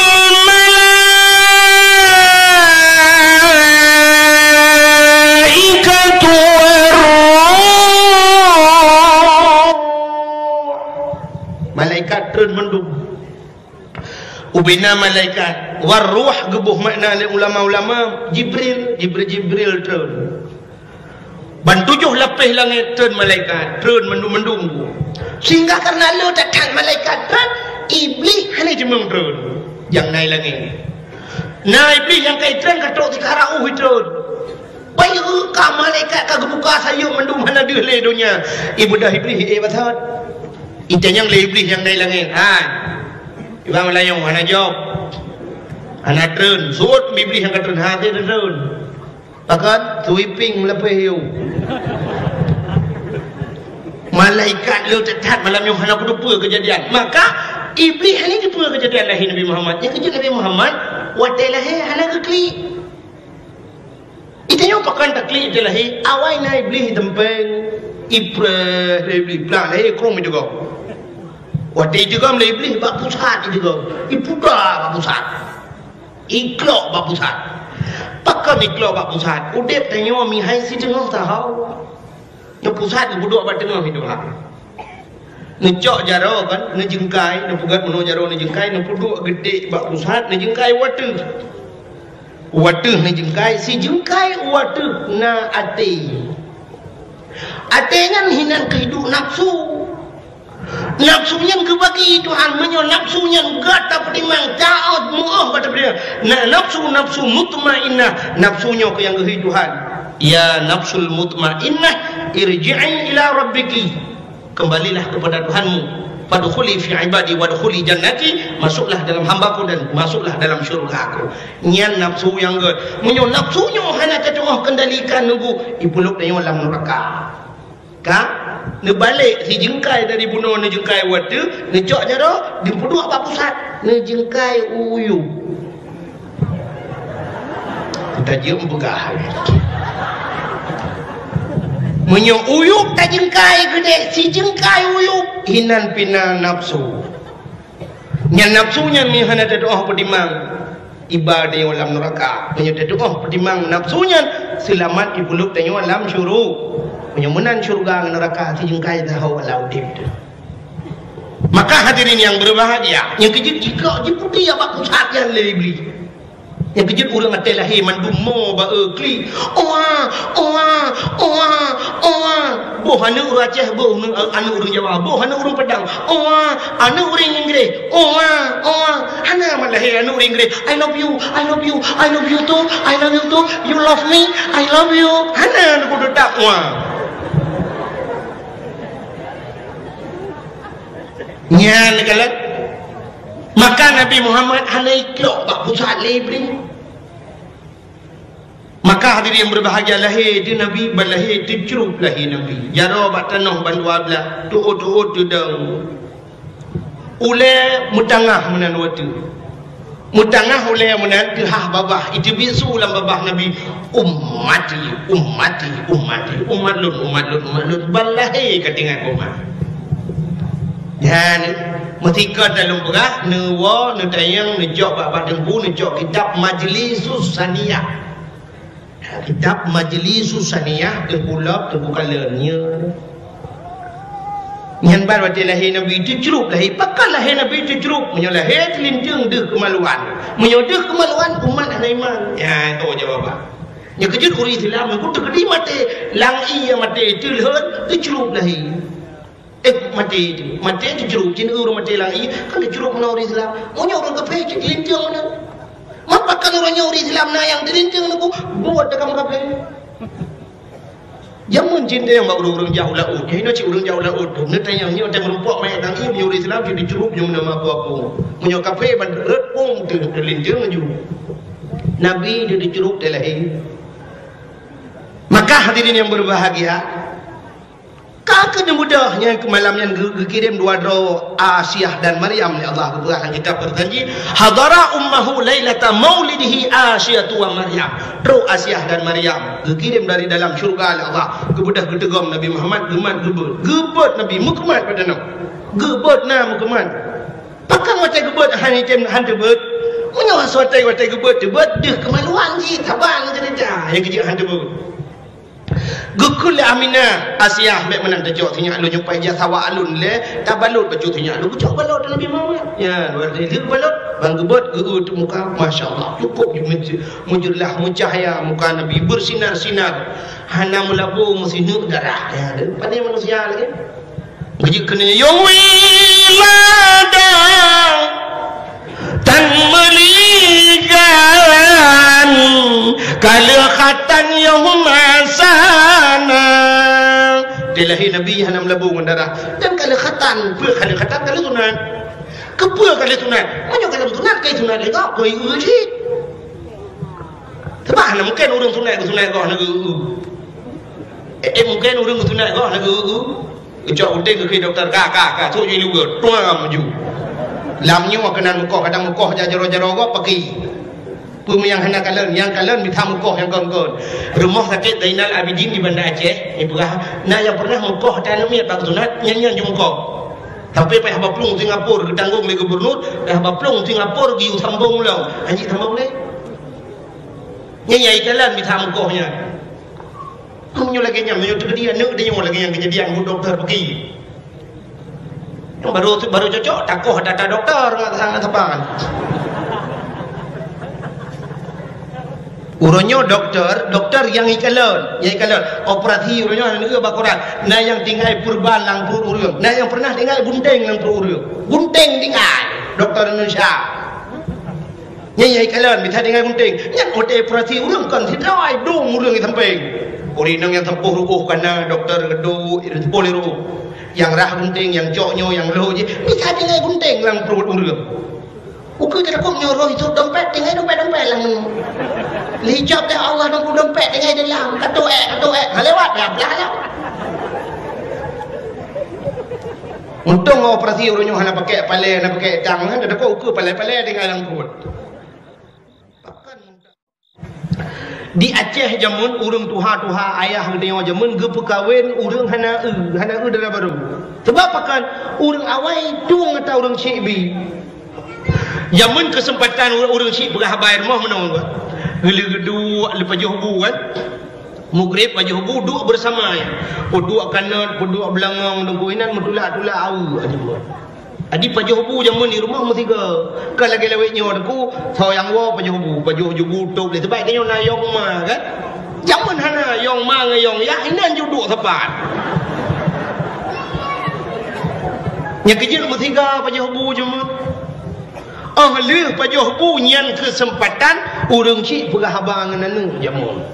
malaikatu war-ruh. Malaikat treun mandum. Ubena malaikat, war-ruh geuboh makna lé ulama-ulama, Jibril, Jibril, Jibril treun. Ban tujoh lapéh langét treun malaikat, treun mandum-mandum. Sehingga karena le that-that malaikat treun, Iblih hana jimeung treun. Nyang na i langét. Na Iblih nyang ka i treun ka trok sikara uh i treun. Bayeue ka malaikat ka geubuka sayeuep mandum hana deuh lé donya. Ibeudôh Iblih, eh, basot. Itanyong lé Iblih nyang na i langét. Hai. Iba meulayeue hana jaweueb. Hana treun. Sot Iblih nyang ka treun. Ha, treun. Pakon? Sweeping lapéh yue. Malaikat le that-that malam nyoe hana kuteupeu keujadian. Maka, Iblih hana teupeu keujadian lahé Nabi Muhammad. Nyang keujeuet Nabi Muhammad, watèe lahé hana geuklik. Itanyong pakon taklik iteuh lahé, awai na Iblih iteumpéng, ipreh lé Iblih, plang lahé krueng iteugob. Watèe iteugob lé Iblih bak pusat iteugob, ipuda bak pusat. Iklok bak pusat. Pakon iklok bak pusat? Udép tanyoe mihai siteungoh saho. Nyoe pusat geupeuduek bak teungoh meudoa. Neucok jaroe kan, neujeungkai, neupeugöt meunoe jaroe neujeungkai, neupeuduek geudek bak pusat, neujeungkai u ateueh. U ateueh neujeungkai, sijeungkai u ateueh na até. Até nyan hinan keuhidup nafsu. Nafsu nyan geubagi Tuhan, meunyoe nafsu nyan gata peutimang, taát, meu'oh bak tapeutimang. Na nafsu, nafsu mutmainnah, nafsu nyoe keuh nyang geuhi Tuhan. Ya nafsul mutmainnah, irji'i ila rabbiki. Kembalilah kepada Tuhanmu. Fadkhuli fi ibadi wadkhuli jannati, masuklah dalam hamba-Ku dan masuklah dalam syurga-Ku. Nyan nafsu nyang gèt. Meunyoe nafsu nyoe hana tatu'oh kendalikan neubu, ipeulok tanyoe lam neuraka. Ka? Neubalek sijeungkai dari bunoe neujeungkai u ateueh, neucok jaroe, neupeuduek bak pusat, neujeungkai u yup. Tajeuem peugah. Meunyoe u yup tajeungkai geudek, sijeungkai u yup, hinan pih na nafsu. Nyan nafsu nyan meuhana tatu'oh peutimang, iba tanyoe lam neuraka. Meunyoe tatu'oh peutimang nafsu nyan, seulamat ipeulok tanyoe lam syuru-, meunyoe meunan syeuruga ngon neuraka sijeungkai saho lam udép teuh. Maka hadirin yang berbahagia, nyang keujeuet jikok jiputéh bak pusat nyan lé Iblih. Nyang keujeuet ureueng até lahé mandum mo ba-e klik. Oa, oa, oa, oa. Boh aneuk ureueng Aceh, boh aneuk, aneuk ureueng Jawa, boh aneuk ureueng Padang. Oa, aneuk ureueng Inggréh. Oa, oa. Hana mat lahé aneuk ureueng Inggréh, "I love you, I love you, I love you too, I love you too. You love me, I love you." Hana aneuk kudu tak oa. Nyan kalon. Maka Nabi Muhammad hana iklok bak pusat lé Iblih. Maka hadirin yang berbahagia, lahé teuh Nabi, ban lahé teucrup lahé Nabi. Jaroe bak tanoh ban dua blah, tuot-tuot teudong. Ulèe meutangah meunan watèe. Meutangah ulèe meunan teuhah babah, iteubiet su lam babah Nabi, "Ummati, ummati, ummati, umat lôn, umat lôn, umat lôn." Ban lahé ka teuingat umat. Nyan, meusikot dah lôn peugah, neuwoe, neutanyong, neucok bak, bak teungku, neucok kitab Majlisus Saniyah. Kitab Majlisus Saniyah, Teungku Lop, Teungku Kalon, nyoe. Nyan ban watèe lahé Nabi teucrup lahé. Pakon lahé Nabi teucrup? Meunyoe lahé teulinteung deuh keumaluan. Meunyoe deuh keumaluan, umat hana iman. Ya, itu jawaban. Nyang keujeuet ureueng Islam nyan teukeudi maté, lam ié maté teulheueh teucrueb lahé. Eh, maté, maté teucrueb, cit ureueng maté lam ié, kan teucrueb meunan ureueng Islam. Meunyoe ureueng kafé cit linteung meunan. Meupakan uroe nyoe ureueng Islam na nyang teulinteung nunggu buet takam kafé. Jameun cit nyang bak ureueng-ureueng jak u laôt. Hinoe cit ureueng jak u laôt tu. Neutanyong nyoe teuh meurumpok manyét lam ié, meunyoe ureueng Islam cit teucrueb nyoe meunan meuaku-aku. Meunyoe kafé ban rot pong teuh teulinteung laju. Nabi teucrueb teuh lahé. Maka hadirin yang berbahagia, ka keuneuk beudôh nyang keu malam nyan geu-, geukirém dua droe Asiah dan Maryam lé Allah geupeugah lam kitab peujanji, "Hadara ummahu lailata maulidihi Asiyatu wa Maryam." Droe Asiah dan Maryam geukirém dari dalam syurga lé Allah, geubeudôh geuteugom Nabi Muhammad, geumat geubeuet. Geubeuet Nabi, meukeumat bak tanoh. Geubeuet na meukeumat. Pakon watèe geubeuet han item han teubeuet? Meunyoe watèe, watèe geubeuet teubeuet, deuh keumaluan jih, saban ceurita. Nyang keujeuet han teubeuet. Geukheun lé Aminah, "Asiah, bèk meunan tacok sinyak lôn nyoe, paih jak sawa lôn lé, tabalot bacut sinyak lôn." Geucok balot Nabi Muhammad. Ya, lheueh balot, ban geubeuet, geu-eu teuk muka. Masya Allah, cukôp ju meuj-, meujeulaih, meucahya muka Nabi, beusinar-sinar. Hana meulabô meusineuk darah. Ya, pane manusia lagèe. Geujeuet keunoe, "Yôh wih ladang tan meuligan, ka lheueh khatan yôh masa na." Di lahé Nabi hana meulabô ngon darah. Dan ka lheueh khatan, peue ka lheueh khatan, ka lheueh sunat. Keupeue ka lheueh sunat? Meunyoe ka lheueh sunat, ka sunat lé gob, keu ié cit. Sabab hana mungken ureueng sunat, sunat goh na geu-, eh, eh, mungken ureueng sunat goh na geu-, geucok geunteng keu dokto, ka, ka, ka, trôk ju iluweue, tuang maju. Lam nyoe keunan mukoh, kadang mukoh jak jaroe-jaroe gob paki. Peue nyang hana kalon, nyang kalon mita mukoh nyang kon-kon. Rumoh sakét Zainal Abidin di Banda Aceh, ipeugah, na nyang pernah mukoh ata aneuk miet bak sunat, nyan, nyan ju mukoh. Tapi payah baplueng Singapura geutanggong lé gubernur, payah baplueng Singapura geuyue sambong lom. Hanjeuet sambong lé. Nyan nyang ikalon mita mukoh nyan. Meunyoe lagèe nyan, meunyoe teukeudi aneuk tanyoe lagèe nyan keujadian, buet dokto peuki. Nyang baru, baru cocok, takoh data dokto ngon saban. Uroe nyoe dokto, dokto nyang ikalon, nyang ikalon. Operasi uroe nyoe hana neueu bak koran. Na nyang tinggai peureban lam pruet ureueng. Na nyang pernah tinggai gunteng lam pruet ureueng. Gunteng tinggai. Dokto Indonesia. Nyan nyang ikalon, bisa tinggai gunteng. Nyan watèe operasi ureueng kon sidroe, dum ureueng di sampéng. Ureueng inong nyang sampôh ru'uh kana, dokto geuduek, sampôh lé ru'uh. Nyang rhah gunteng, nyang cok nyoe, nyang lhôh jih, bisa tinggai gunteng lam pruet ureueng. Ukeue teutakot nyoe roh jitôp dompet, tinggai dompet-dompet lam nyoe. Lheuh ijôb lé Allah nunggu dompet tinggai di dalam, ka tuek, ka tuek. Ha, lewat, ya, blah, lewat. Untông operasi uroe nyoe hana pakai palèe, hana pakai tang, hana teutakot ukeue palèe-palèe tinggai lam pruet. Di Aceh jameun ureueng tuha-tuha ayah geutanyoe jameun geupeukawen ureueng hana eu, hana eu dara barô. Sabab pakon? Ureueng awai tueng ata ureueng chik bi. Jameun keuseumpatan ureueng, ureueng chik peugah haba i rumoh meunoe, Pak. Geulheueh geuduek, lheueh pajoh bu kan. Mugreb pajoh bu duek beurasama nyan. Peuduek kanot, peuduek beulangong, deungon inan meutulak-tulak aweuk aja buet. Jadi pajoh bu jameun di rumoh meusigoe. Kon lagèe lawét nyoe Teungku, soe nyang woe pajoh bu, pajoh ju bu tôb lé. Sabab tanyoe na yong ma kan. Jameun hana yong ma ngon yong yah, inan ju duek sapat. Nyang keujeuet meusigoe pajoh bu jameun. Óh lheueh pajoh bu nyan keuseumpatan ureueng chik peugah haba ngon aneuk jameun.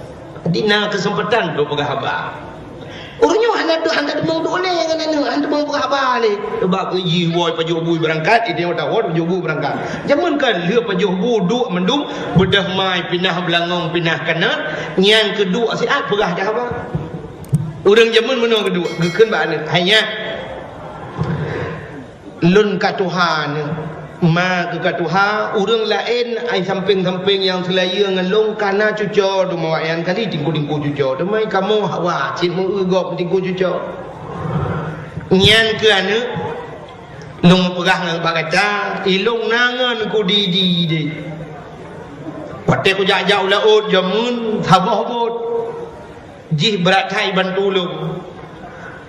Di na keuseumpatan untuk peugah haba. Ureueng nyoe hana, hana teumong duek lé ngon aneuk, hana teumong peugah haba lé. Sabab jih woe pajoh bu beurangkat, di nyoe tawoe pajoh bu beurangkat. Jameun kan lheueh pajoh bu duek mandum, beudôh mai pinah beulangong, pinah kanot, nyan keuduek siat peugah haba. Ureueng jameun meunoe keuduek, geukheun bak aneuk, "Hai nyak, lôn ka tuha nyoe, ma keuh ka tuha, ureueng laén ai sampéng-sampéng nyang seulayeue ngon lôn ka na cuco teuma awaknyan kali tingku-tingku cuco, teuma kamoe hawa cit meu-eu gob tingku cuco. Nyan keuh aneuk, lôn peugah ngon bak gata, ilôn na ngon kudi di deh. Watèe kujak-jak u laôt jameun saboh bot." Jih brat that ibantu lôn.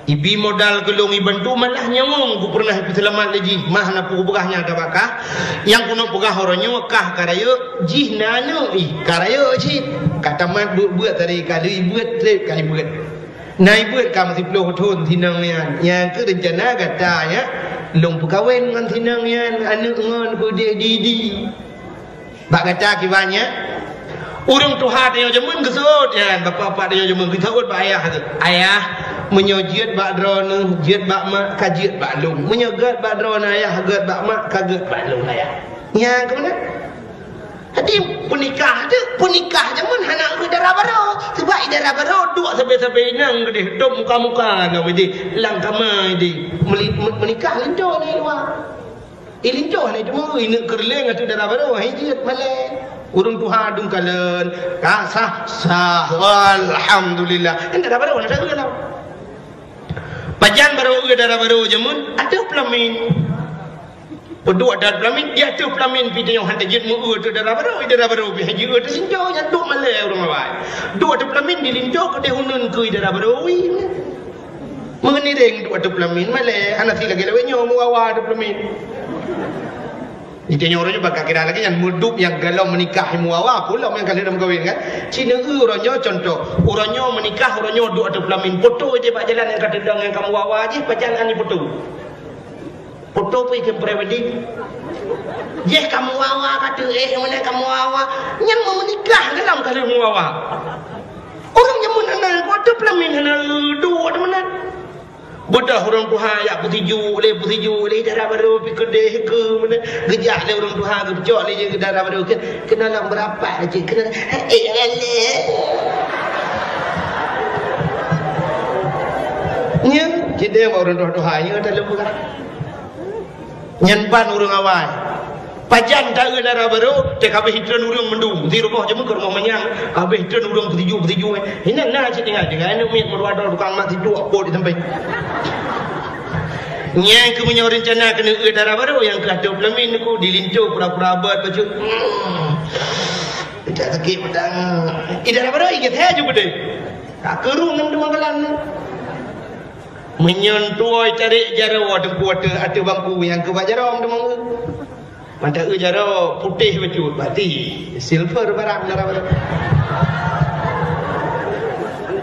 Ibi modal keu lôn ibantu, malah nyawöng ku peureunah ipeuseulamat lé jih. Mah na peue kupeugah nyang tabakah, nyang keuneuk peugah uroe nyoe kah ka rayeuk, jih na aneuk ih ka rayeuk cit. Ka tamat beuet-beuet tadi, ka lheueh beuet trép ka ibeuet. Na ibeuet ka meusiplôh thon sinong nyan. Nyang keuh reuncana gata nyan, lôn peukawen ngon sinong nyan, aneuk ngon peudeh di-di. Bak gata kiban nyan, ureueng tuha tanyoe jameun geuseuôt nyan, bapak-bapak tanyoe jameun geuseuôt bak ayah teuh. Ayah, meunyoe jeuet bak droeneuh, jeuet bak mak, ka jeuet bak lôn. Meunyoe gèt bak droeneuh ayah, gèt bak mak, ka gèt bak lôn ayah. Nyang keuh meunan. Jadi, peunikah tu, peunikah jameun hana ureueng dara barô. Sebab i dara barô duek sabe-sabe inong keudeh, dum muka-muka ngon keudeh, lam kama keudeh. Meuli-, me-, meunikah linto di luwa. I linto hana teuma, i neuk keureuléng ateueh dara barô, hai jeuet malèe. Ureueng tuha dum kalon, ka sah, sah, alhamdulillah. Kan dara barô hana sapeue lom. Pajan barô eu dara barô jameun, ateueh peulamin. Peuduek ateueh peulamin, di ateueh peulamin pih tanyoe hana jeuet meu-eu ateueh dara barô, i dara barô pih hana jeuet eu ateueh linto, nyan duek malèe ureueng awai. Duek ateueh peulamin di linto keudeh uneun keu i dara barô, ui. Meunireng duek ateueh peulamin, malèe, hana si lagèe lawét nyoe meuwawa ateueh peulamin. Di tanyoe uroe nyoe bak kira lagèe nyan, meudup nyang galom meunikah meuwawa, pulom nyang ka lheueh meukawen kan. Ci neu-eu uroe nyoe contoh, uroe nyoe meunikah, uroe nyoe duek ateueh peulamin, poto jih bak jalan nyang ka teudong nyang ka meuwawa jih, pajan hana poto. Poto pih keu pre-wedding. Jih ka meuwawa ka teuh, eh, meunan ka meuwawa. Nyan meumeunikah dalam ka lheueh meuwawa. Ureueng jameun hana, watèe peulamin hana, duek meunan. Beudôh ureueng tuha jak peusijuek lé, peusijuek lé, dara barô pih keudeh keu meunan. Geujak lé ureueng tuha, geupeucok lé jih keu dara barô, keu, keunoe lam beurapa cit, keunoe, eh, eh, eh. Nyan, cit deh bak ureueng tuha-tuha nyoe taleueng peugah. Nyan ban ureueng awai. Pajan ta-eu dara barô, teuka habéh itreun ureueng mandum. Di rumoh jameun keu rumoh manyang, habéh itreun ureueng peusijuek-peusijuek. Inan na cit tinggai, tinggai aneuk miet meurua droe tukang mat sijuek pot di sampéng. Nyang keu meunyoe reuncana keuneuk eu dara barô, nyang keu ateueh peulamin ku di linto pura-pura beuet bacut. Hmm. Tidak sakit pedang. I dara barô i geusé ju beudé. Tak keurung ngon dua gelang. Meunyoe tuwoe tarék jaroe teungku ateueh, ateueh bangku nyang keu bak jaroe teuma. Mantong eu jaroe putéh bacut, berarti silver barang dara barô.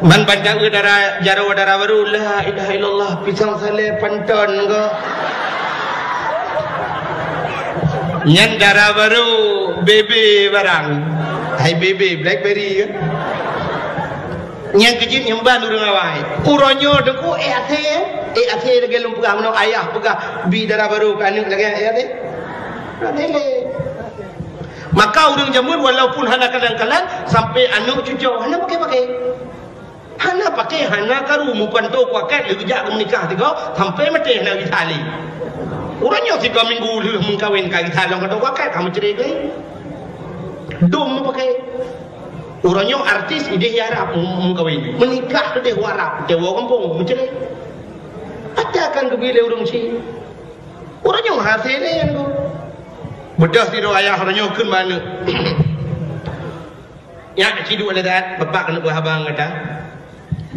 Man ban ta-eu dara, jaroe dara barô, la ilaha illallah, pisang salé panton ko. Nyan dara barô, bebe barang. Hai bebe, blackberry kan? Nyang keujeuet nyang ban ureueng awai. Uroe nyoe teungku, eh, asèe, eh, asèe lagèe lôn peugah, meunoe ayah peugah bi dara barô keu aneuk lagèe, eh, asèe. Hana lé. Maka ureueng jameun walaupun hana kalon-kalon, sampoe aneuk cucoe hana paké-paké. Hana paké, hana karu, meupantoe paket lheueh geujak keu meunikah sigoe, sampoe maté hana gisa lé. Uroe nyoe sigoe minggu lheueh meukawen ka gisa lôn ka toh paket, ka meucré lé. Dum meupaké. Uroe nyoe artis idéh i Arab meu-, meukawen. Meunikah idéh u Arab, teuma gampông meucré. Ata kan geubi lé ureueng chik. Uroe nyoe hasé lé nyan tu. Beudôh sidroe ayah uroe nyoe kheun bak aneuk. Nyak, ci duek lé that, bapak keuneuk beuhaba ngon gata.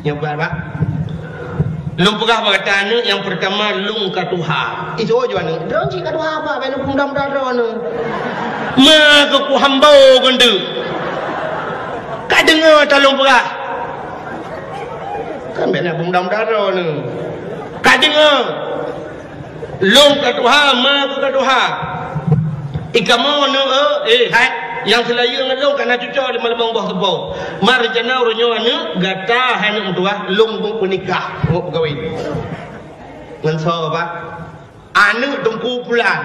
Nyoe, Pak, Pak. Lôn peugah bak gata aneuk, nyang peurtama lôn ka tuha. Isoe ju aneuk, droe cit ka tuha, Pak, bèk lôn peumuda-muda droeneuh. Ma keu kuhambo keuneuk. Ka deungoe that lôn peugah. Kan bèk na peumuda-muda droeneuh. Ka deungoe. Lôn ka tuha, ma keu ka tuha. I kamoe neu, eh, hai, nyang seulayeue ngon lôn ka na cucoe limong boh teupeu. Ma reuncana uroe nyoe aneuk, gata hai aneuk meutuwah, lôn peunikah, ngon peukawen. Ngon soe, Pak? Aneuk Teungku Pulan.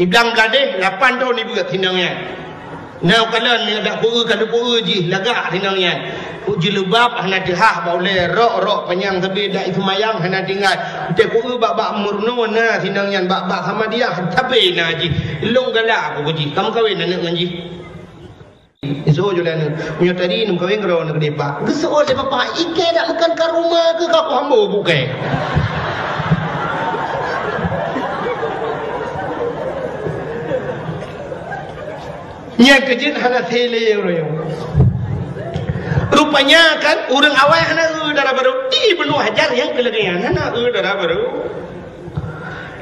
I Blang Bladeh, lapan thon i beuet sinong nyan. Na kalon nyoe dak peu-eu ka neupeu-eu jih lagak sinong nyan. Ku jilbab hana teuhah bak ulèe, rok-rok panyang sabe dak iseumayang hana tinggai. Teuh ku-eu bak-bak meurunoe na sinong nyan, bak-bak Samadiyah sabe na jih. Lôn galak ku jih, ka meukawen aneuk ngon jih. Isoe ju lé aneuk. Meunyoe tadi neumeukawen keudroe aneuk dipat. Geuseuôt lé bapak, ikei dak meukan ka rumoh keu ka ku hambo bukée. Nyang keujeuet hana sélé ureuëng. Rupanya kan ureuëng awai hana eu dara barô, di Ibnu Hajar nyang keu lagée nyan hana eu dara barô.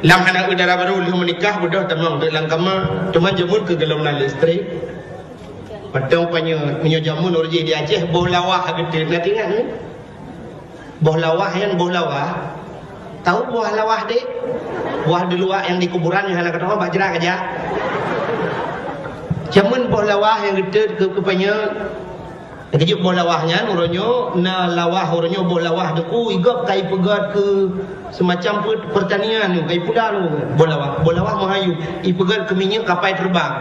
Lam hana eu dara barô lheueh meunikah beudôh tamong teuk lam kama, teuma jeuet keu gohlom na listrik. Mantong panyöt, meunyoe jameun ureueng di Aceh, boh lawah geuteut, na teuingat ni? Boh lawah nyan, boh lawah. Tahu buah lawah dek? Buah deuluak nyang di kuburan nyang hana keudroe bak jrat aja. Jameun boh lawah nyang geuteut keu, keu panyöt. Keujeuet boh lawah nyan, uroe nyoe na lawah, uroe nyoe boh lawah deuk, igop ka ipeugöt keu semacam pe-, pertanian nyoe, ka ipula nyoe boh lawah. Boh lawah meuhayu, ipeugöt keu minyeuk kapai teubang.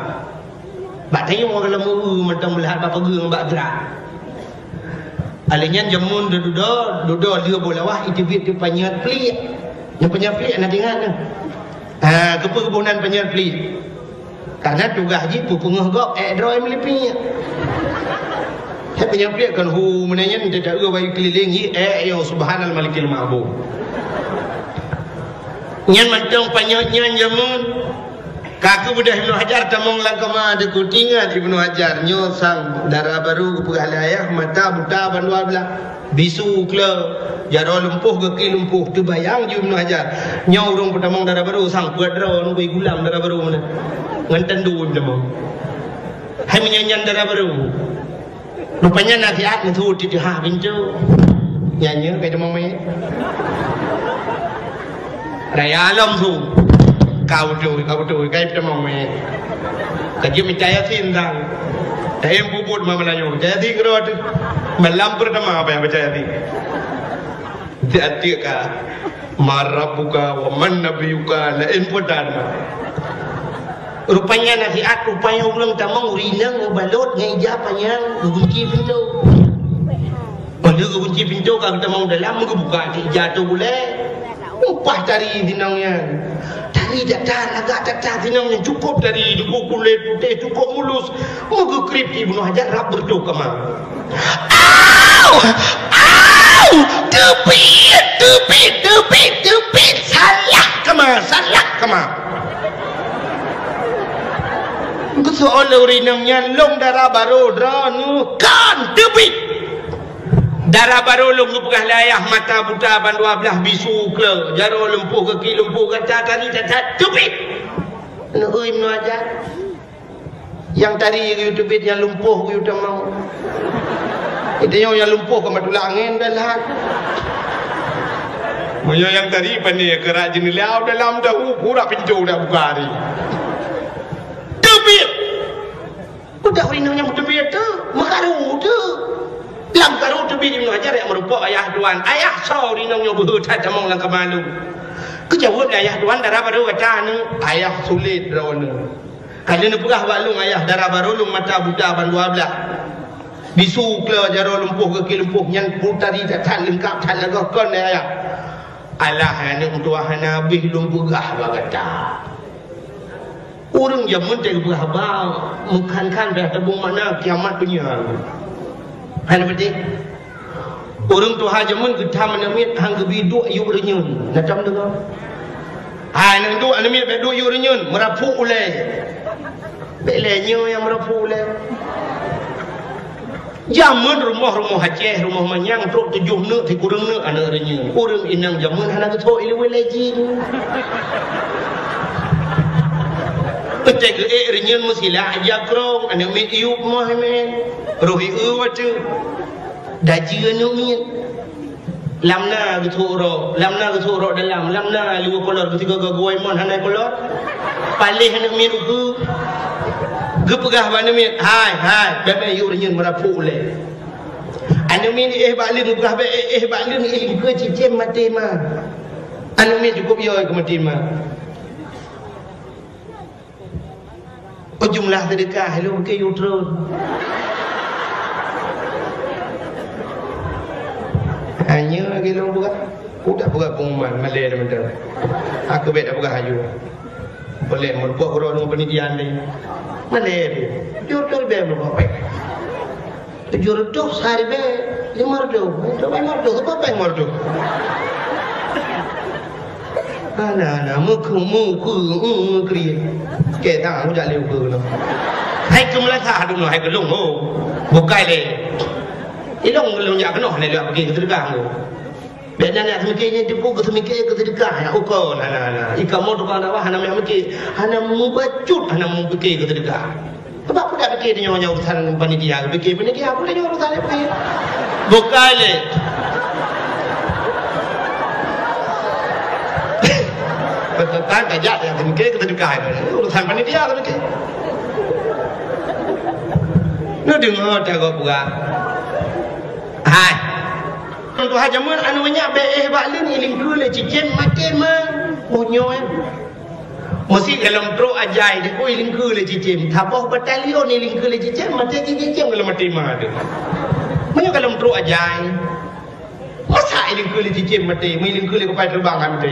Bak tanyoe gohlom eu mantong meulihat bak pageue ngon bak jrat. Alèh nyan jameun dudoe, dudoe lheueh boh lawah iteubiet keu panyöt pliek. Nyang panyöt pliek na teuingat nyoe. Ha, keupeue geuboh nan panyöt pliek? Karena tugaih jih peupeungeuh gob, ék droe meulipik. Hai panyöt pliek kon hu meunan nyan, teuta eu bak keulileng jih, ék yo subhanal malikil ma'bud. Nyan mantong panyöt nyan jameun. Ka keubeudôh Ibnu Hajar tamong lam kama deuk, teuingat Ibnu Hajar nyoe sang dara barô geupeugah lé ayah, mata buta bandua blaih, bisu klo, jaroe lumpoh, gaki lumpoh, teubayang ju Ibnu Hajar. Nyoe ureueng peutamong dara barô sang peuet droe, ngon gulam dara barô meunan. Ngon tandu tamong. Hai meunyan nyan dara barô. Rupanya nasihat meusu titeuha pintoe. Nyan nyoe ka teumong mé. Raya lom su. Kau tu, kau tu, ka teumong mé. Ka jeuet mita Yasin sang. Taém puput ma Meulayu. Mita Yasin keudroe tu. Malam pertama apa yang baca Yasin? Tiek-tiek ka. Man rabbuka wa man nabiyuka, laén peue tan. Rupanya nasihat, rupanya ureueng tamong rinang meubalot ngon ija panyang geugunci pintoe. Óh lheueh geugunci pintoe ka geutamong dalam, geubuka ija tu bulèe. Upah tari sinong nyan. Tari that-that, lagak that-that sinong nyan, cukôp tari, cukôp kulét putéh, cukôp mulus. Meugeukrieb Ibnu Hajar rab beureutoh kama. Au! Au! Teubiet, teubiet, teubiet, teubiet! Salah kama, salah kama! Geuseuôt lé ureueng inong nyan, lôn dara barô droeneuh, kon teubiet! Dara barô lôn geupeugah lé ayah, mata buta bandua blaih, bisu klo, jaroe lumpoh, gaki lumpoh, gata tari that-that, teubiet! Neueu Ibnu Hajar. Nyang tari geuyue teubiet, nyang lumpoh geuyue tamong. Geutanyoe nyang lumpoh ka matulak angén dan lahat. Meunyoe nyang tari pane keurak jeuneula dalam tahu, pura pintoe dak buka hari. Teubiet! Udah ureueng inong nyang teubiet tu, meukaru tu. Lam karu teubiet Ibnu Hajar nyang meureumpok ayah tuan. Ayah, soe ureueng inong nyoe beuhe that tamong lam kama lôn? Geujaweueb lé ayah tuan, dara barô gata nyoe. Ayah, sulet droeneuh. Ka lheueh neupeugah bak lôn ayah, dara barô lôn mata buta bandua blaih. Bisu klo, jaroe lumpoh, gaki lumpoh, nyan peue tari that-that leungkap that lagoh kon lé ayah. Alah, aneuk meutuah, hana habéh lôn peugah bak gata. Ureueng jameun teuh geupeugah haba meukhan-khan bèk tabong makna kiamat donya. Hana beutôi. Ureueng tuha jameun geutham aneuk miet han geubi duek yub reunyeun. Na tom deungoe? Hai aneuk duek, aneuk miet bèk duek yub reunyeun, meurapuk ulèe. Bèk lé nyoe nyang meurapuk ulèe. Jameun rumoh-rumoh Aceh, rumoh manyang trok tujoh neuk, sikureueng neuk aneuk reunyeun. Ureueng inong jameun hana geutho ileuweuh lé jih. Teutek geuék reunyeun meusilak jakrong, aneuk miet yub moh mén. Roh ieu watèe. Daji aneuk miet. Lam na geusok rok, lam na geusok rok dalam, lam na luweue kolor, geusigoe-goe guwai mon hana kolor. Paléh aneuk miet ukeue. Geupeugah bak aneuk miet, "Hai, hai, bèk mè yue reunyeun meurapuk ulèe." Aneuk miet éh bak leueng, geupeugah bèk éh, éh bak leueng, éh ukeue cicém maté ma. Aneuk miet cukôp yo keu maté ma. Oh, jumlah seudeukah lôn keu yue tron. Hanya lagèe lôn peugah, ku tak peugah pengumuman, malèe teuma-teuma. Aku bèk tak peugah aju. Boleh meureumpok uroe nyoe peunitian deh. Malèe tu. Jujur bèk meureumpok pèng. Tujoh reutôh siribèe limong reutôh. Reutôh limong reutôh, sipa pèng limong reutôh? Hana, hana, meukeue, meukeue, meukeue. Keu tangan kujak lé ukeue keunoe. Hai keu meulasah dum hai keu lôn, oh. Bukai lé. Ilôn lôn jak keunoe, hana jak pike keu seudeukah, oh. Bèk nyan jak seumike nyan teupeu keu seumike keu seudeukah, ya, ukeue, hana, hana. Ikamoe tukang dakwah hana meuke, hana mubacut, hana mupike keu seudeukah. Sebab peue dak pike tanyoe nyang urusan panitia, pike panitia, peue tanyoe urusan laén pike. Bukai lé. Peserta tajak nyang pike, kita juga urusan panitia, kita pike. Neudeungoe tagob peugah. Hai. Tuha jameun aneuk manyak bèk éh bak leuen, ilingkeue lé cicém, maté ma. Oh nyoe. Meusi galom trok ajai, di kue ilingkeue lé cicém. Saboh batalion ilingkeue lé cicém, maté cicém galom maté ma tu. Meunyoe galom trok ajai. Masa ilingkeue lé cicém maté, meulingkeue lé kupai teubang kan maté.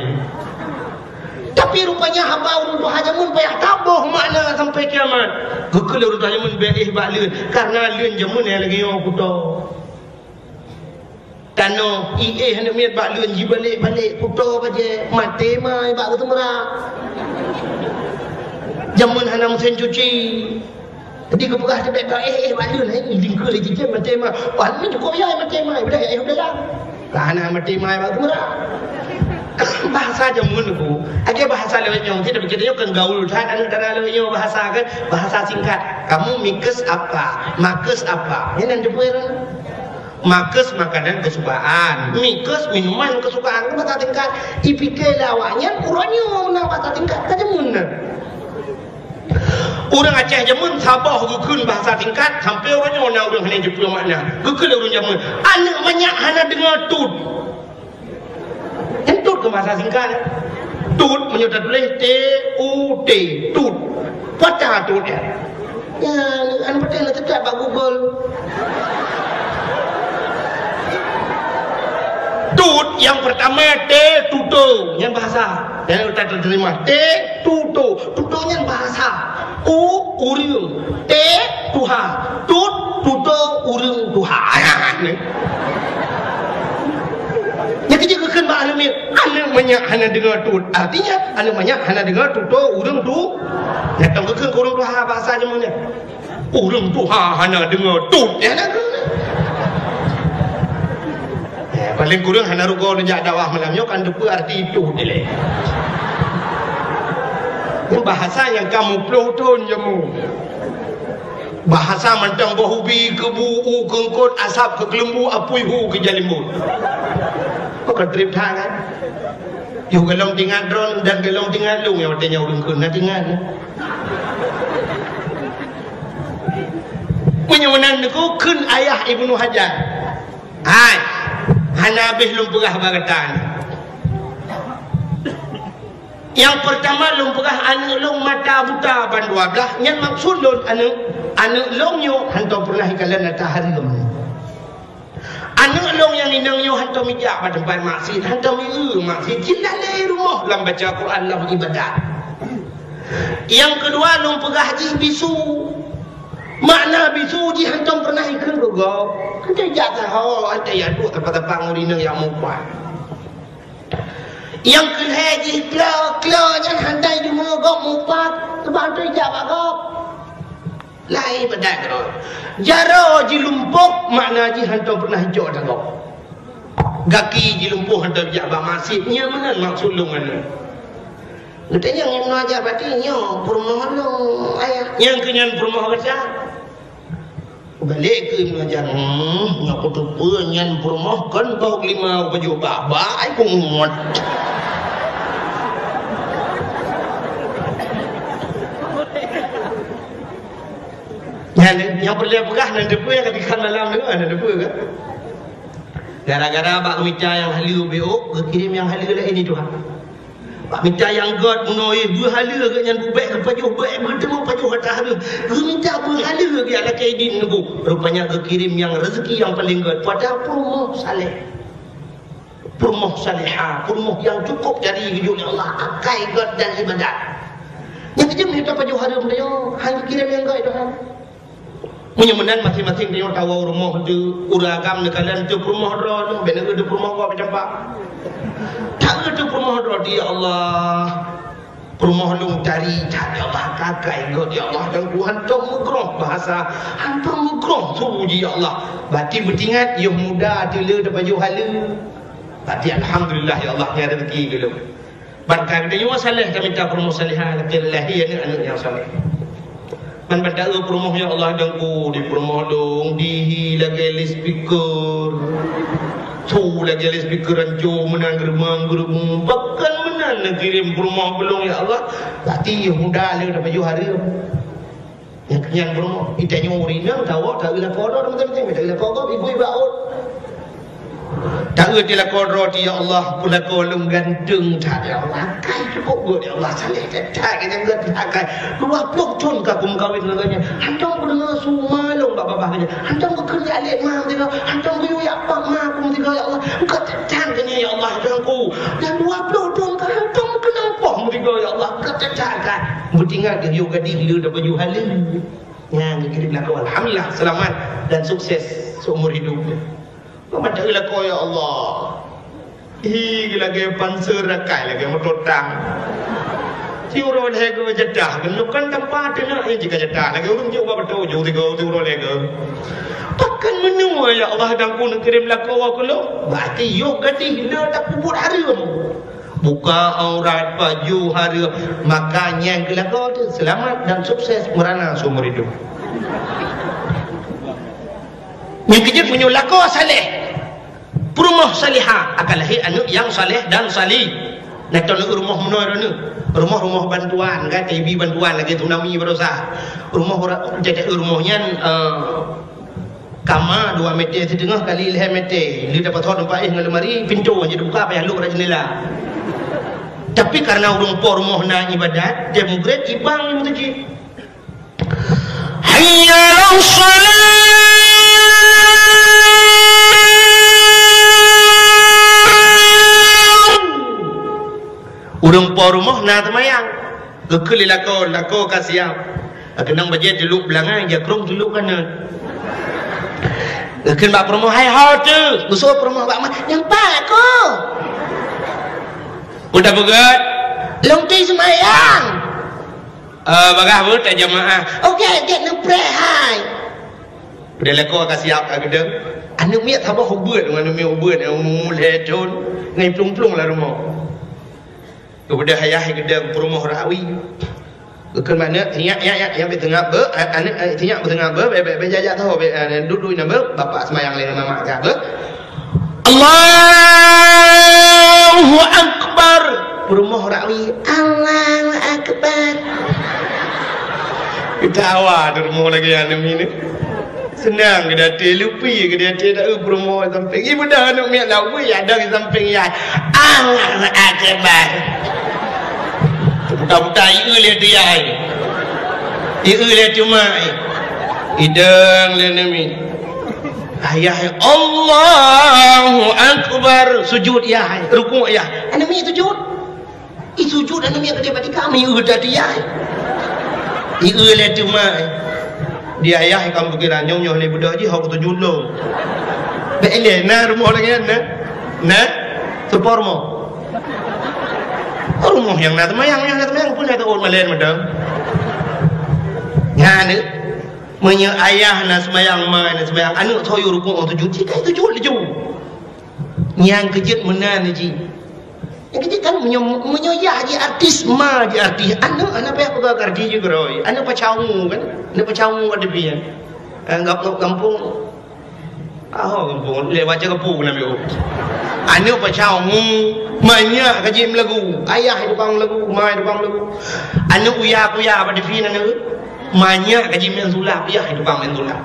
Tapi rupanya haba ureueng tuha jameun payah taboh makna sampai kiamat. Geukheun lé ureueng tuha jameun bèk éh bak leuen, karena leuen jameun nyang lagèe nyoe kuto. Tanoh, iéh aneuk miet bak leuen jibalek-balek, kuto bajèe, maté ma bak geuteumeurak. Jameun hana meusén cuci. Jadi geupeugah teuh bèk ka éh, éh bak leuen, hai, ilingkeue lé cicém maté ma. Wah, ni cukôp ya maté ma, udah ya éh udah ya. Lah hana maté ma bak geuteumeurak. Bahasa jameun tu, lagèe bahasa lawét nyoe, kita pikir nyoe kan gaul that, aneuk dara lawét nyoe bahasa kan, bahasa singkat. Kamu mikes apa? Makes apa? Nyan nan teupeue. Makes makanan kesukaan, mikes minuman kesukaan, kan bahasa tingkat. Ipike lé awaknyan uroe nyoe na bahasa tingkat ka jameun na. Ureueng Aceh jameun saboh geukheun bahasa tingkat, sampai uroe nyoe na ureueng hana jipeu makna. Geukheun lé ureueng jameun, aneuk manyak hana deungoe tut. Nyan tut keu bahasa singkat. Tut meunyoe tatuléh T U T, tut. Patah tut ya. Ya, an patah na teutab bak Google. Tut yang pertama T tuto, nyan bahasa. Yang kita terima T tuto. Tuto nyan bahasa. U, ureueng. T, tuha. Tut, tuto, ureueng, tuha. Nyan keuh jeuet geukheun bak aneuk miet, aneuk manyak hana deungoe tut. Artinya, aneuk manyak hana deungoe tuto ureueng tu. Nyan tông geukheun keu ureueng tuha bahasa jameun nyan. Ureueng tuha hana deungoe tut. Ya, hana deungoe. Eh, paling kurang hana rugoe neujak dakwah malam nyoe kan teupeue arti tut ilèe. Bahasa nyang ka muplôh thôn jameun. Bahasa mantong boh ubi keu bu, u keu eungkôt, asap keu keuleumbu, apui hu keu jalimbôt. Kok ka trép that kan? Yoh golom tingat droen dan golom tingat lôn nyang watèe nyoe ureueng kheun na tingat. Meunyoe meunan neukheun ayah Ibnu Hajar. Hai, hana habéh lôn peugah bak gata nyoe. Nyang peurtama lôn peugah aneuk lôn mata buta ban dua blaih, nyan maksud lôn aneuk, aneuk lôn nyoe hantom peureunah ikalon ata hareuem. Aneuk lôn nyang inong nyoe hantom ijak bak teumpat maksiet, hantom ieu maksiet, cit lalè rumoh lam baca Quran, lam ibadat. Nyang keudua lôn peugah jih bisu. Makna bisu jih hantom peureunah ikheun keu gob. Hantom ijak saho, hantom ijak duek teumpat-teumpat ngon inong nyang mupat. Nyang keulhèe jih klo, klo nyan hana deungoe gob mupat, sabab hana ijak bak gob. Laén padat keudroe. Jaroe jilumpoh makna jih hantom peureunah ijok ata gob. Gaki jilumpoh hantom ijak bak maksiet, nyan meunan maksud lôn nyan. Geutanyong Ibnu Hajar, "Berarti nyoe peurumoh lôn, Ayah?" "Nyang keu nyan peurumoh gata." Balek keu Ibnu Hajar, "Hmm, nyoe kuteupeue nyan peurumoh kon boh limau pajoh bak-bak, ai kungot." Nyan, nyang peureulèe peugah nan teupeue nyang ka dikheun malam nyoe, nan teupeue kan? Gara-gara bak mita nyang haleue beuh, geukirém nyang haleue laén di Tuhan. Bak mita nyang gèt bunoe, beuhaleue geuh nyan bubèk geupajoh bèk, beuteumu pajoh ata hareuem. Geumita beuhaleue geuh lakèe idin nunggu. Rupanya geukirém nyang reuzeki nyang paleng gèt. Padahai peurumoh saleh. Peurumoh salehah, peurumoh nyang cukôp jari geujok lé Allah, akai gèt dan ibadat. Nyang keujeuet mita pajoh hareuem tanyoe, han geukirém nyang gèt doh. Meunyoe meunan maséng-maséng tanyoe tawoe rumoh teuh, ureueng agam neukalon teuh peurumoh droe, bèk na teuh peurumoh gob di teumpat. Tawoe teuh peurumoh droe, "Ya Allah, peurumoh lôn tari that, ya Allah, kakai gèt, ya Allah, dan Tuhan tông meugroh bahasa, han peureumeugroh su jih, ya Allah." Bati beutingat, yoh muda teuh le tapajoh haleue. Bati alhamdulillah, ya Allah, nyan reuzeki keu lôn. Ban ka geutanyoe saleh, tamita peurumoh salehah, lakèe lahé aneuk-aneuk nyang saleh. Ban bak taeu peurumoh, ya Allah, Tuhanku, di peurumoh lôn, dihi lagèe loudspeaker. Su lagèe loudspeaker ranco meunan, geureumeung-geureumeung. Pakon meunan neukirém peurumoh keu lôn, ya Allah. Berarti Yahuda lé tapajoh hareuem. Nyan, nyan peurumoh. Itanyoe ureueng inong, tawoe, taeu lakoe droe, teuma-teuma, taeu lakoe gob, ibu iba ot. Taeu di lakoe droe ti, ya Allah, pun lakoe lôn ganteng that, ya Allah. Akai cukup gèt, ya Allah, saleh that, that, gèt, gèt, akai. Dua ploh thon ka kumeukawen ngon geuh nyan. Hantom kudeungö su ma lôn bak babah geuh nyan. Hantom kukheun jak lé ma meusigoe. Hantom kuyue jak pap ma ku meusigoe, ya Allah. Gèt that, gèt nyan, ya Allah, Tuhanku. Dan dua ploh thon ka hantom keuneuk poh meusigoe, ya Allah. Gèt that, akai. Beutingat geuh yôh gadih le tapajoh hareuem. Nyan geukirém lakoe. Alhamdulillah, seulamat dan sukses seumur hidup. Meumateuh lakoe, ya Allah. Hi, lagèe panser rakai, lagèe moto tang. Siuroe lhèe go jadah, keunoe kan tampa teunak, eh, jika jadah. Lagèe ureueng jok bak bato, jok tiga, siuroe lhèe go. Pakon meunoe, ya Allah, dan ku neukirém lakoe keu lôn. Berarti yôh gadih le tapeubuet hareuem. Buka aurat, pajoh hareuem, maka nyan keu lakoe teuh seulamat dan sukses meurana seumur hidup. Nyang keujeuet meunyoe lakoe saleh, peurumoh salihah, akan lahé aneuk nyang saleh dan sali. Na teuh rumoh meunoe droeneuh. Rumoh-rumoh bantuan, kan, T B bantuan lagèe tsunami baroesa. Rumoh ura-, jadi rumoh nyan, eh, kama dua meter siteungoh kali lhèe meter. Lheueh tapathon teumpat éh ngon lemari, pintoe hana jibuka, payah lok rot jeundela. Tapi karena ureueng po rumoh na ibadat, dia mugret ibang di meuseujid. Hayya 'alas shalah. Ureueng po rumoh na teumayang. Geukheun lé lakoe, lakoe ka siap. Keunong bajèe teulok beulangai, jak krông teulok kanan. Geukheun bak peurumoh, "Hai ho teuh." Geusoe peurumoh bak ma, "Nyan pat lakoe." Udah beugèt? "Lôn pih seumayang." "Eh, bagah beuet tajamaah." "Oke, gèt neupreh hai." Udah lakoe ka siap ka geudong. Aneuk miet saboh ubeut, aneuk miet ubeut, nyang umur lhèe thon, ngai plong-plong lam rumoh. Geubeudôh ayah geudong peurumoh rawi. Geukheun bak aneuk, "Nyak, nyak, nyak, nyak, beuteungab beuh, a-, aneuk, eh, nyak beuteungab beuh, bèk, bèk, bèk jak-jak tho, bèk, eh, duek-duek inan beuh, bapak seumayang lé ngon mamak ka beuh." Allahu Akbar. Peurumoh rawi, "Allahu Akbar." Geutawa di rumoh lagèe aneuk miet. Seunang geuh di até, lupi geuh di até, taeu peurumoh sampéng. Ibeudôh aneuk miet laweueh, ya dong sampéng yah. Allahu Akbar. Buta-buta ieu lé tu yah. Ieu lé tu mak. Idong lé aneuk miet. Ayah, Allahu Akbar. Sujud yah, rukuk yah. Aneuk miet sujud. Ih, sujud aneuk miet keudéh bak tika, meuieu tadi ai. Ieu lé teuma ai. Di ayah ikam pikiran nyoe, nyoe lé beudôh jih, hok sujud lom. Bèk ilèe, na rumoh lagèe nyan, na? Na? Seupôt rumoh. Rumoh nyang na teumayang, nyang na teumayang, peue na teuôt malèe mantong. Nyan, meunyoe ayah na seumayang, ma na seumayang, aneuk soe yue rukuk sujud, cit ka sujud laju. Nyang keujeuet meunan jih. Nyang keujeuet kan, meunyoe, meunyoe yah jih artis, ma jih artis, aneuk hana payah peugah keu artis jih keudroe. Aneuk pacau kan? Aneuk pacau ka teupie. Eh, gam-, gampông. Aho gampông, lé baca gampông namiet. Aneuk pacau, manyak ka jih meulagu. Ayah tukang meulagu, ma tukang meulagu. Aneuk uya-kuya bak teupie aneuk. Manyak ka jih main sulap, yah tukang main sulap.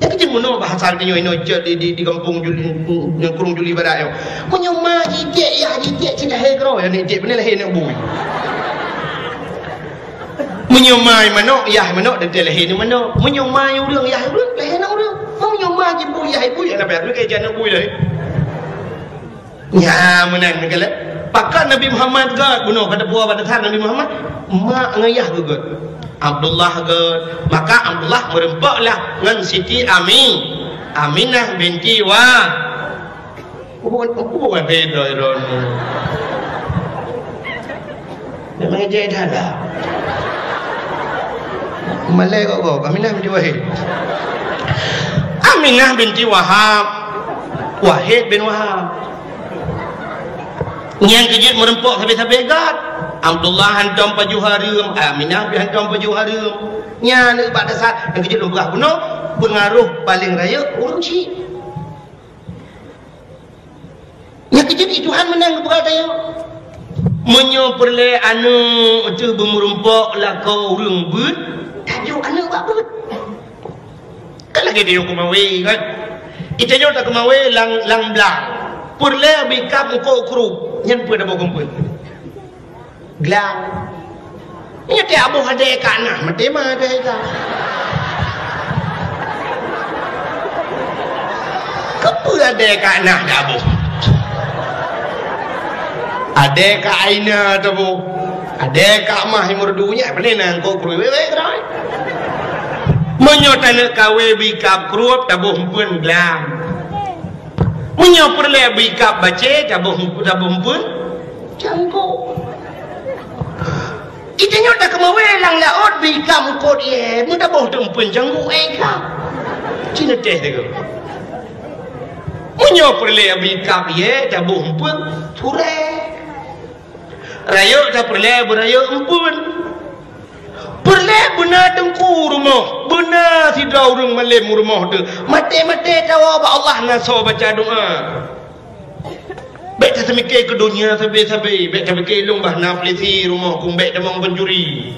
Jadi cit meunoe bahasa tanyoe inoe cit di, di, di gampông Juli, nanggroe Juli Barat nyoe. Meunyoe ma jitiek, yah jitiek, cit lahé keudroe, nyan tiek beuna lahé aneuk bui. Meunyoe ma manok, yah manok, dan tiek lahé aneuk manok. Meunyoe ma ureueng, yah ureueng, lahé aneuk ureueng. Meunyoe ma jibui, yah bui, aneuk bui, aneuk bui lahé. Nyan meunan meukeuleh. Pakon Nabi Muhammad gèt bunoe, pada puasa pada that Nabi Muhammad, mak ngon yah geuh gèt. Abdullah gèt. Maka Abdullah meureumpok lah ngon Siti Ami-, Aminah binti Wa-, bukan, bukan beda droeneuh. Memang ejek dah lah. Malai kok kau, Aminah binti Wahid. Aminah binti Wahab. Wahid bin Wahab. Nyang keujeuet meurumpok sabe-sabe gét. Abdullah hantom pajoh hareuem, Aminah pih hantom pajoh hareuem. Nyan bak dasar nyang keujeuet lôn peugah bunoe, peungaroh paleng rayeuk ureueng chik. Nyang keujeuet di Tuhan meunan geupeugah tanyoe. Meunyoe peureulée aneuëk teuh beumeurumpok lakoe ureueng beuet, tajok aneuëk bak beuet. Kan lagée tanyoe keumawe kan? Itanyoe takeumawe lam, lam blang. Peureulée bikab eungkôt krup, nyan peue taboh keumpeuet? Glang. Nyoe teuh aboh adée ka nah, maté ma adée ka. Keupeue adée ka nah taboh? Adée ka Aina taboh. Adée ka mah imur dunya, pane nang ko krui wewe keudroe. Meunyoe taneuk kawé bikab krup taboh eumpeuen glang. Meunyoe peureulée bikab bacé taboh, taboh eumpeuen cangkok. Itanyoe takeumawe lam laôt bikab eungkôt ié, meutaboh teumpeuen cangkok éh ka. Cina teh teuka. Meunyoe peureulée bikab ié taboh eumpeuen surée. Rayeuk tapeureulée beurayeuk eumpeuen. Peureulée beuna teungku rumoh, beuna sidroe ureuëng malém rumoh teuh. Maté-maté tawoe bak Allah na soe baca doa. Bék taseumike keu donya sabe-sabe, bék taseumike lôn bah na polisi rumoh kong bék tamong pancuri.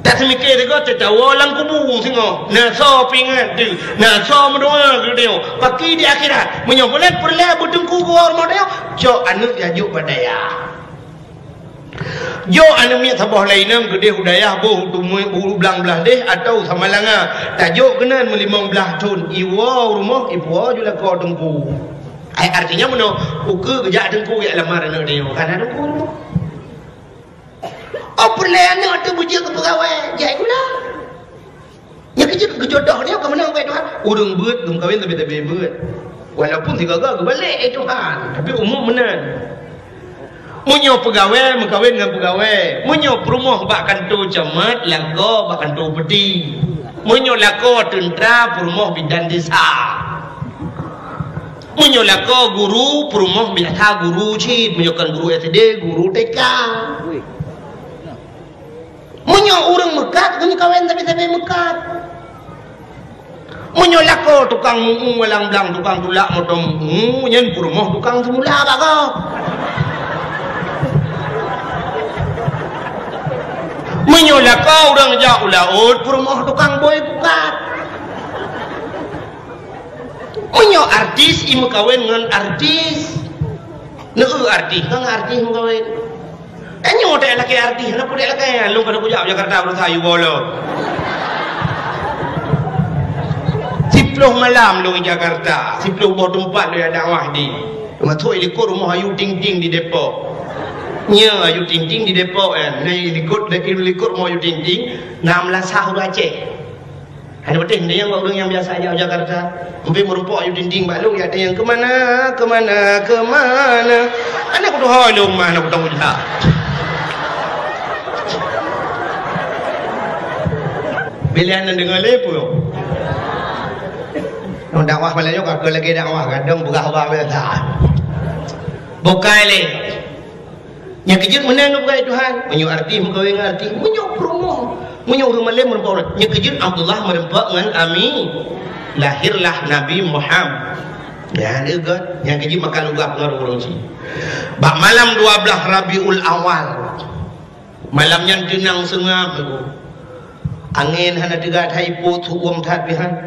Taseumike sigoe teuh tawoe lam kubu singoh, na soe peuingat teuh, na soe meudoa keu tanyoe. Paki di akhirat, meunyoe buleuen peureulée beuteungku geuwoe rumoh tanyoe, cok aneuëk jajok bak dayah. Jok aneuëk miet saboh laineueng keudeh u dayah boh u Tumue, u Blang Blahdeh atawa Samalanga. Tajok keunan meulimong blaih thon, iwoe u rumoh, ipuwoe ju lakoe teungku. Ai artinya meunoe, ukeue geujak teungku jak lamar aneuëk tanyoe, ka na teungku u rumoh. Oh peureulée aneuëk teuh beujeuet keu peugawée, jai gula. Nyang keujeuet geujodoh nyoe keumeunang bak Tuhan. Ureuëng beuet geumeukawen sabe-sabe beuet. Walaupun sigaga geubalek, eh Tuhan, tapi umum meunan. Meunyoe peugawée meukawen ngon peugawée, meunyoe peurumoh bak kantô camat, lakoe bak kantô upeti. Meunyoe lakoe teuntra, peurumoh bidan desa. Meunyoe lakoe guru, peurumoh biasa guru cit. Meunyoe kon guru S D, guru T K. Meunyoe ureuëng meukat, geumeukawen sabe-sabe meukat. Meunyoe lakoe tukang meu-eu walang blang, tukang tulak moto meu-eu, nyan peurumoh tukang seumula bak gob. Meunyoe lakoe ureuëng jak u laôt, peurumoh tukang bôi pukat. Meunyoe artis, imeukawen ngon artis. Neu-eu artis, ngon artis meukawen. Tanyoe tak lakée artis, hana peue lakée, lôn ka kujak Jakarta beurasa yue bolo. Siploh malam lôn di Jakarta, siploh boh teumpat lôn jak dakwah di. Masuk i likot rumoh Ayu Ting Ting di Depok. Nya Ayu Ting Ting di Depok kan. Nah, i likot, i likot rumoh Ayu Ting Ting, na meulasah ureuëng Aceh. Hana patéh, tanyong bak ureuëng nyang biasa jak Jakarta. Mungken meurumpok Ayu Ting Ting bak lôn, jak tanyong, "Kemana, kemana, kemana?" Hana kutuho lôn mah, hana kutong ujak. Bila hana deungoe lé peue. Ngon dakwah malam nyoe ka keu lagée dakwah, kadang peugah haba biasa. Bukai lé. Nyang keujeuet meunan geupeugah Tuhan, meunyoe artis meukawen ngon artis, meunyoe peurumoh, meunyoe ureuëng malém meureumpok ureuëng. Nyang keujeuet Abdullah meureumpok ngon Ami, lahirlah Nabi Muhammad. Nyan eugot, nyang keujeuet maka lugah ngon ureuëng cit. Bak malam dua blaih Rabiul Awal, malam nyan teunang seungab. Angén hana teuga that ipot, su'uem that pih han.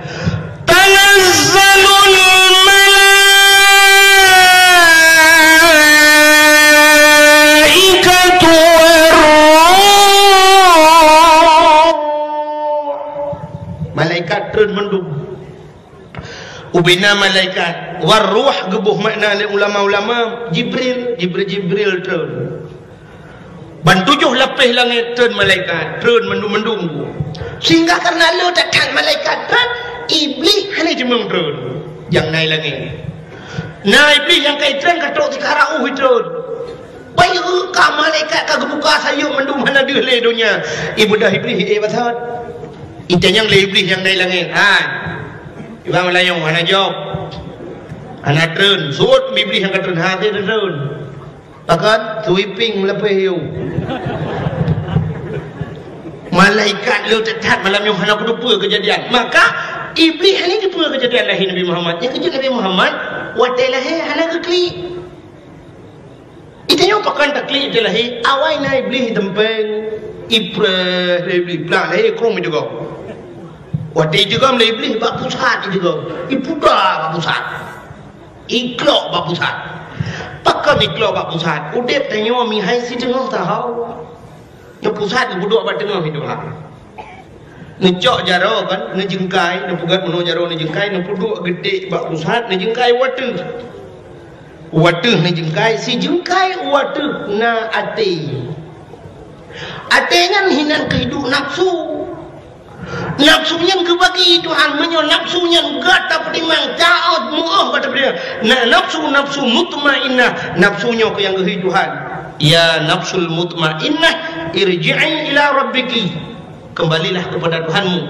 Tanazzalul malaikatu warruh. Malaikat treun mandum. Ubena malaikat, warruh geuboh makna lé ulama-ulama, Jibril, Jibril, Jibril treun. Ban tujoh lapéh langét treun malaikat, treun mandum-mandum. Sehingga karena le that-that malaikat treun, Iblih hana jimeueng treun. Nyang na i langét. Na Iblih nyang ka itreun ka trok sikara uh itreun. Bayeue ka malaikat ka geubuka sayeuep mandum hana deuh lé donya. Ibeudôh Iblih, eh, basot. Itanyong lé Iblih nyang na i langét. Hai. Ibang layong hana jaweueb. Hana treun. Sot Iblih nyang ka treun. Ha, treun. Pakon sweeping meulapeh yue. Malaikat le that-that malam nyoe hana kuteupeu keujadian. Maka Iblih hana teupeu keujadian lahé Nabi Muhammad. Nyang keujeuet Nabi Muhammad watée lahé hana geuklik. Itanyoe pakon taklik watée lahé, awai na Iblih teumpeng, ipreh lé Iblih, plah lahé krueng ideungoe. Watée ideungoe lé Iblih bak pusat ideungoe, ipuda bak pusat. Iklok bak pusat. Pakon iklok bak pusat? Udeb tanyoe mihai sideungoe saho. Nyoe pusat geupeuduek bak teungoh hidup ha. Neucok jaroe kan, neujeungkai, neupeugét meunoe jaroe neujeungkai, neupeuduek geudek bak pusat, neujeungkai u ateueh. U ateueh neujeungkai, sijeungkai u ateueh na até. Até nyan hinan keuhidup nafsu. Nafsu nyan geubagi Tuhan, meunyoe nafsu nyan gata peutimang, taát, meu'oh gata peutimang. Na nafsu, nafsu mutmainnah, nafsu nyoe keuh nyang geuhi Tuhan. Ya nafsul mutmainnah, irji'i ila rabbiki. Kembalilah kepada Tuhanmu.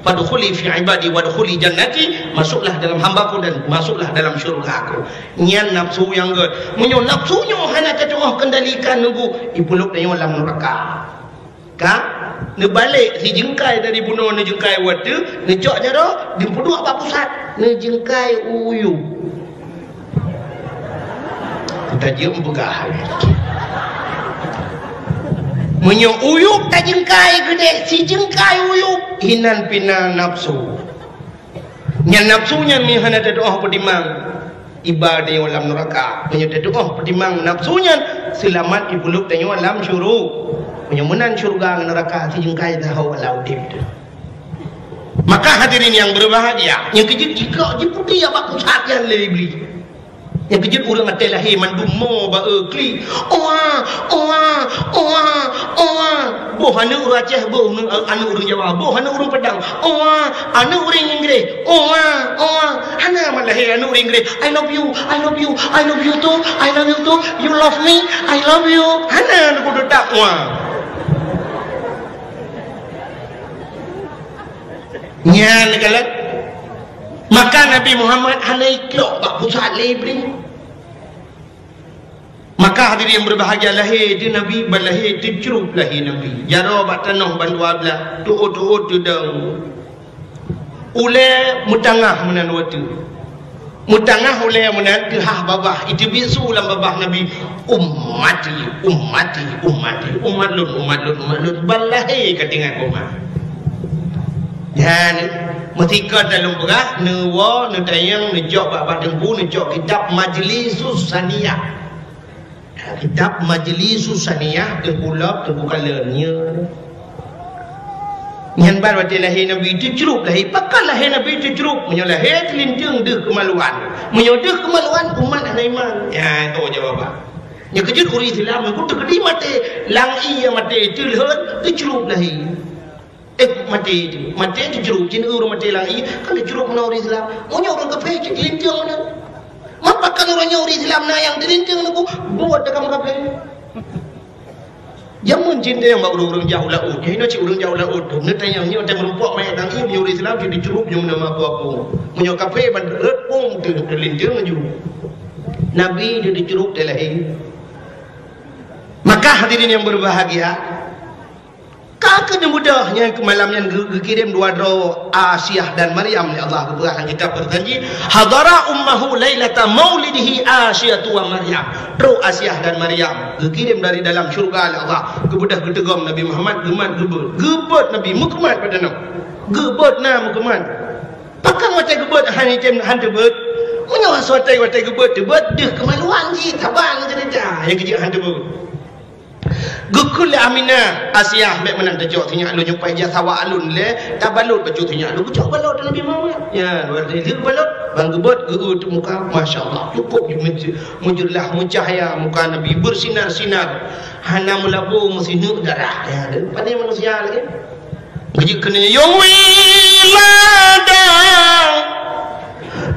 Fadkhuli fi ibadi wadkhuli jannati, masuklah dalam hamba-Ku dan masuklah dalam syurga-Ku. Nyan nafsu nyang gét. Meunyoe nafsu nyoe hana tatu'oh kendalikan nunggu, ipeulok tanyoe lam neuraka. Ka neubalek sijeungkai dari bunoe neujeungkai u ateueh, neucok jaroe, neupeuduek bak pusat, neujeungkai u yup. Tajeuem peugah. Meunyoe u yup tajeungkai geudek, sijeungkai u yup, hinan pih na nafsu. Nyan nafsu nyan meuhana tatu'oh peutimang, iba tanyoe lam neuraka. Meunyoe tatu'oh peutimang nafsu nyan, seulamat ipeulok tanyoe lam syuru-, meunyoe meunan syeuruga ngon neuraka sijeungkai saho lam udeb teuh. Maka hadirin yang berbahagia, nyang keujeuet jikok jiputéh bak pusat nyan lé Iblih. Nyang keujeuet ureuëng até lahé mandum mo ba eu klik. Oa, oa, oa, oa. Boh aneuëk ureuëng Aceh, boh aneuëk ureuëng Jawa, boh aneuëk ureuëng Padang. Oa, aneuëk ureuëng Inggris. Oa, oa. Hana mat lahé aneuëk ureuëng Inggris. I love you, I love you, I love you too, I love you too. You love me, I love you. Hana aneuëk ureuëng Batak. Oa. Nyan kalon. Maka Nabi Muhammad hana iklok bak pusat lé Iblih. Maka hadirin yang berbahagia, lahé di Nabi, ban lahé teucrup lahé Nabi. Jaroe bak tanoh ban dua blah, tuot-tuot teudong. Ulée meutangah meunan watée. Meutangah ulée meunan teuhah babah, iteubiet su lam babah Nabi, "Ummati, ummati, ummati, umat lôn, umat lôn, umat lôn, ban lahé ka tinggai koma." Nyan, meusikot dah lôn peugah, neuwoe, neutanyong, neucok bak, bak teungku, neucok kitab Majlisus Saniyah. Kitab Majlisus Saniyah, Teungku Lop, Teungku Kalon, nyoe. Nyan ban watée lahé Nabi teucrup lahé. Pakon lahé Nabi teucrup? Meunyoe lahé teulinteung deuh keumaluan. Meunyoe deuh keumaluan, umat hana iman. Nyan, tu jawaban. Nyang keujeuet ureuëng Islam, meunyoe teukeudi maté, lam ié maté, teulheuet, teucrup lahé. Eh, maté tu. Maté tu jrup, jin ureuëng maté lagi, kan jrup na ureuëng Islam. Meunyoe ureuëng kafé cit linteung na. Mapa kan ureuëng nyoe ureuëng Islam na nyang dilinteung na ku, buet dakam kafé. Jameun cit nyang bak ureuëng-ureuëng jak u laôt. Nyang hino cit ureuëng jak u laôt tu. Neutanyong nyoe teumeureumpok manyét tangieng, meunyoe ureuëng Islam cit jrup nyoe nama apa-apa. Meunyoe kafé ban reuet pong tu dilinteung laju. Nabi tu dijrup teuh lahé. Maka hadirin yang berbahagia, ka keuneuk beudôh nyang keu malam nyan geu-, geukirém dua droe Asiah dan Maryam lé Allah geupeugah lam kitab Perjanjian, "Hadara ummahu lailata maulidihi Asiyatu wa Maryam." Trok Asiah dan Maryam geukirém dari dalam syeuruga lé Allah, geubeudôh geuteugom Nabi Muhammad, geumat geubeuet. Geubeuet Nabi, meukeumat pada nyoe. Geubeuet na meukeumat. Pakon watée geubeuet hana item han teubeuet? Meunyoe watée, watée geubeuet teubeuet, deuh keumaluan jih, saban ceurita nyang keujeuet han teubeuet. Geukheun lé Aminah, "Asiah, bék meunan tacok sinyak lôn nyang paih jak sawa alun lé, tabalot bacut sinyak lôn." Geucok balot Nabi Muhammad. Ya, lheueh balot, ban geubeuet, geu-eu teuk muka, masya Allah, cukup meuj-, meujeulaih, meucahya muka Nabi, beusinar-sinar, hana meulabô meusineuk darah. Ya, dan pandai manusia lagi. Geujeuet keuneuk yong wilada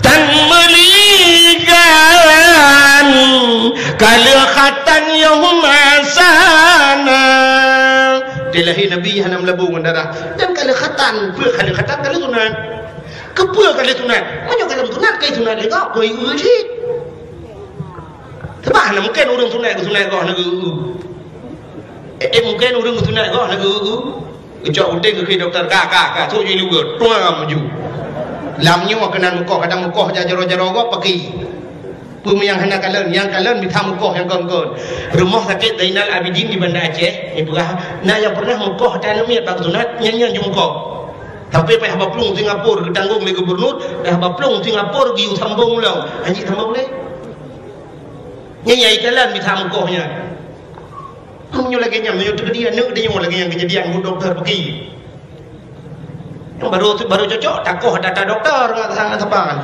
tan meuligan, ka lheueh khatan yong masana. Dilahé Nabi hana meulabô ngon darah. Dan ka lheueh khatan, peue ka lheueh khatan, ka lheueh sunat. Keupeue ka lheueh sunat? Meunyoe ka lheueh sunat, ka sunat lé gob, keu ieu cit. Sabab hana mungken ureuëng sunat geusunat goh na geu-eu. Eh, eh, mungken ureuëng geusunat goh na geu-eu. Geucok puténg geukheun dokto, ka, ka, ka, sok jih luweue, tuang laju. Lam nyoe keunan mukoh, kadang mukoh jak jaroe-jaroe gob paki. Peue nyang hana kalon, nyang kalon mita mukoh nyang kon-kon. Rumoh Sakét Zainal Abidin di Banda Aceh, nyan peugah, na nyang pernah mukoh ata aneuk miet bak sunat, nyan, nyan jeuet mukoh. Tapi payah baplueng Singapura geutanggong lé gubernur, payah baplueng Singapura geuyue sambong lom. Hanjeuet sambong lé. Nyan nyang ikalon mita mukoh nyan. Meunyoe lagée nyan, meunyoe teujadi aneuk tanyoe lagée nyan keujadian, bu dokto peugi. Nyang baru, baru cocok takoh data dokto ngon sang saban.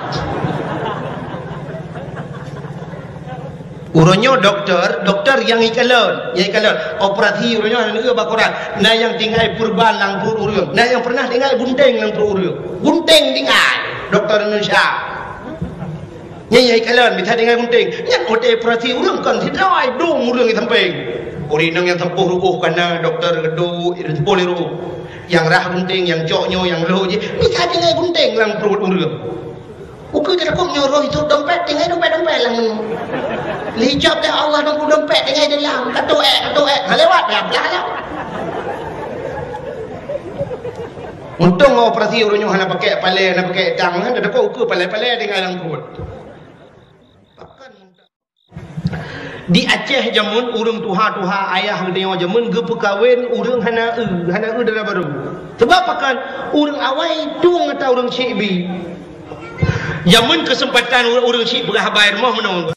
Uroe nyoe dokto, dokto nyang ikalon, nyang ikalon. Operasi uroe nyoe hana neueu bak koran. Na nyang tinggai purban lam pruet ureuëng. Na nyang pernah tinggai gunting lam pruet ureuëng. Gunting tinggai. Dokto Indonesia. Nyan nyang ikalon, bisa tinggai gunting. Nyan operasi ureuëng kon sidroe, dum ureuëng di sampéng. Ureuëng nyang sampôh ruôh kana dokto geuduek, sampôh lé ruôh. Nyang rhah gunting, nyang cok nyoe, nyang lhok jih, bisa tinggai gunting lam pruet ureuëng. Ukeue teutakot nyoe roh itu dompet, tinggai dompet-dompet lam nyoe. Lé ijab deh Allah dong dompet tinggai dalam. Katuek, katuek. Ha lewat, ya, blah, blah. Untông operasi ureuëng nyoe hana pakai palé, hana pakai tang, hana teutakot ukeue palé-palé tinggai lam pruet. Di Aceh jameun ureuëng tuha-tuha ayah geutanyoe jameun geupeukawen ureuëng hana eu, hana eu dara barô. Sabab pakon ureuëng awai tueng ata ureuëng syik bi. Jameun keuseumpatan ureuëng syik peugah haba i rumoh meunoe.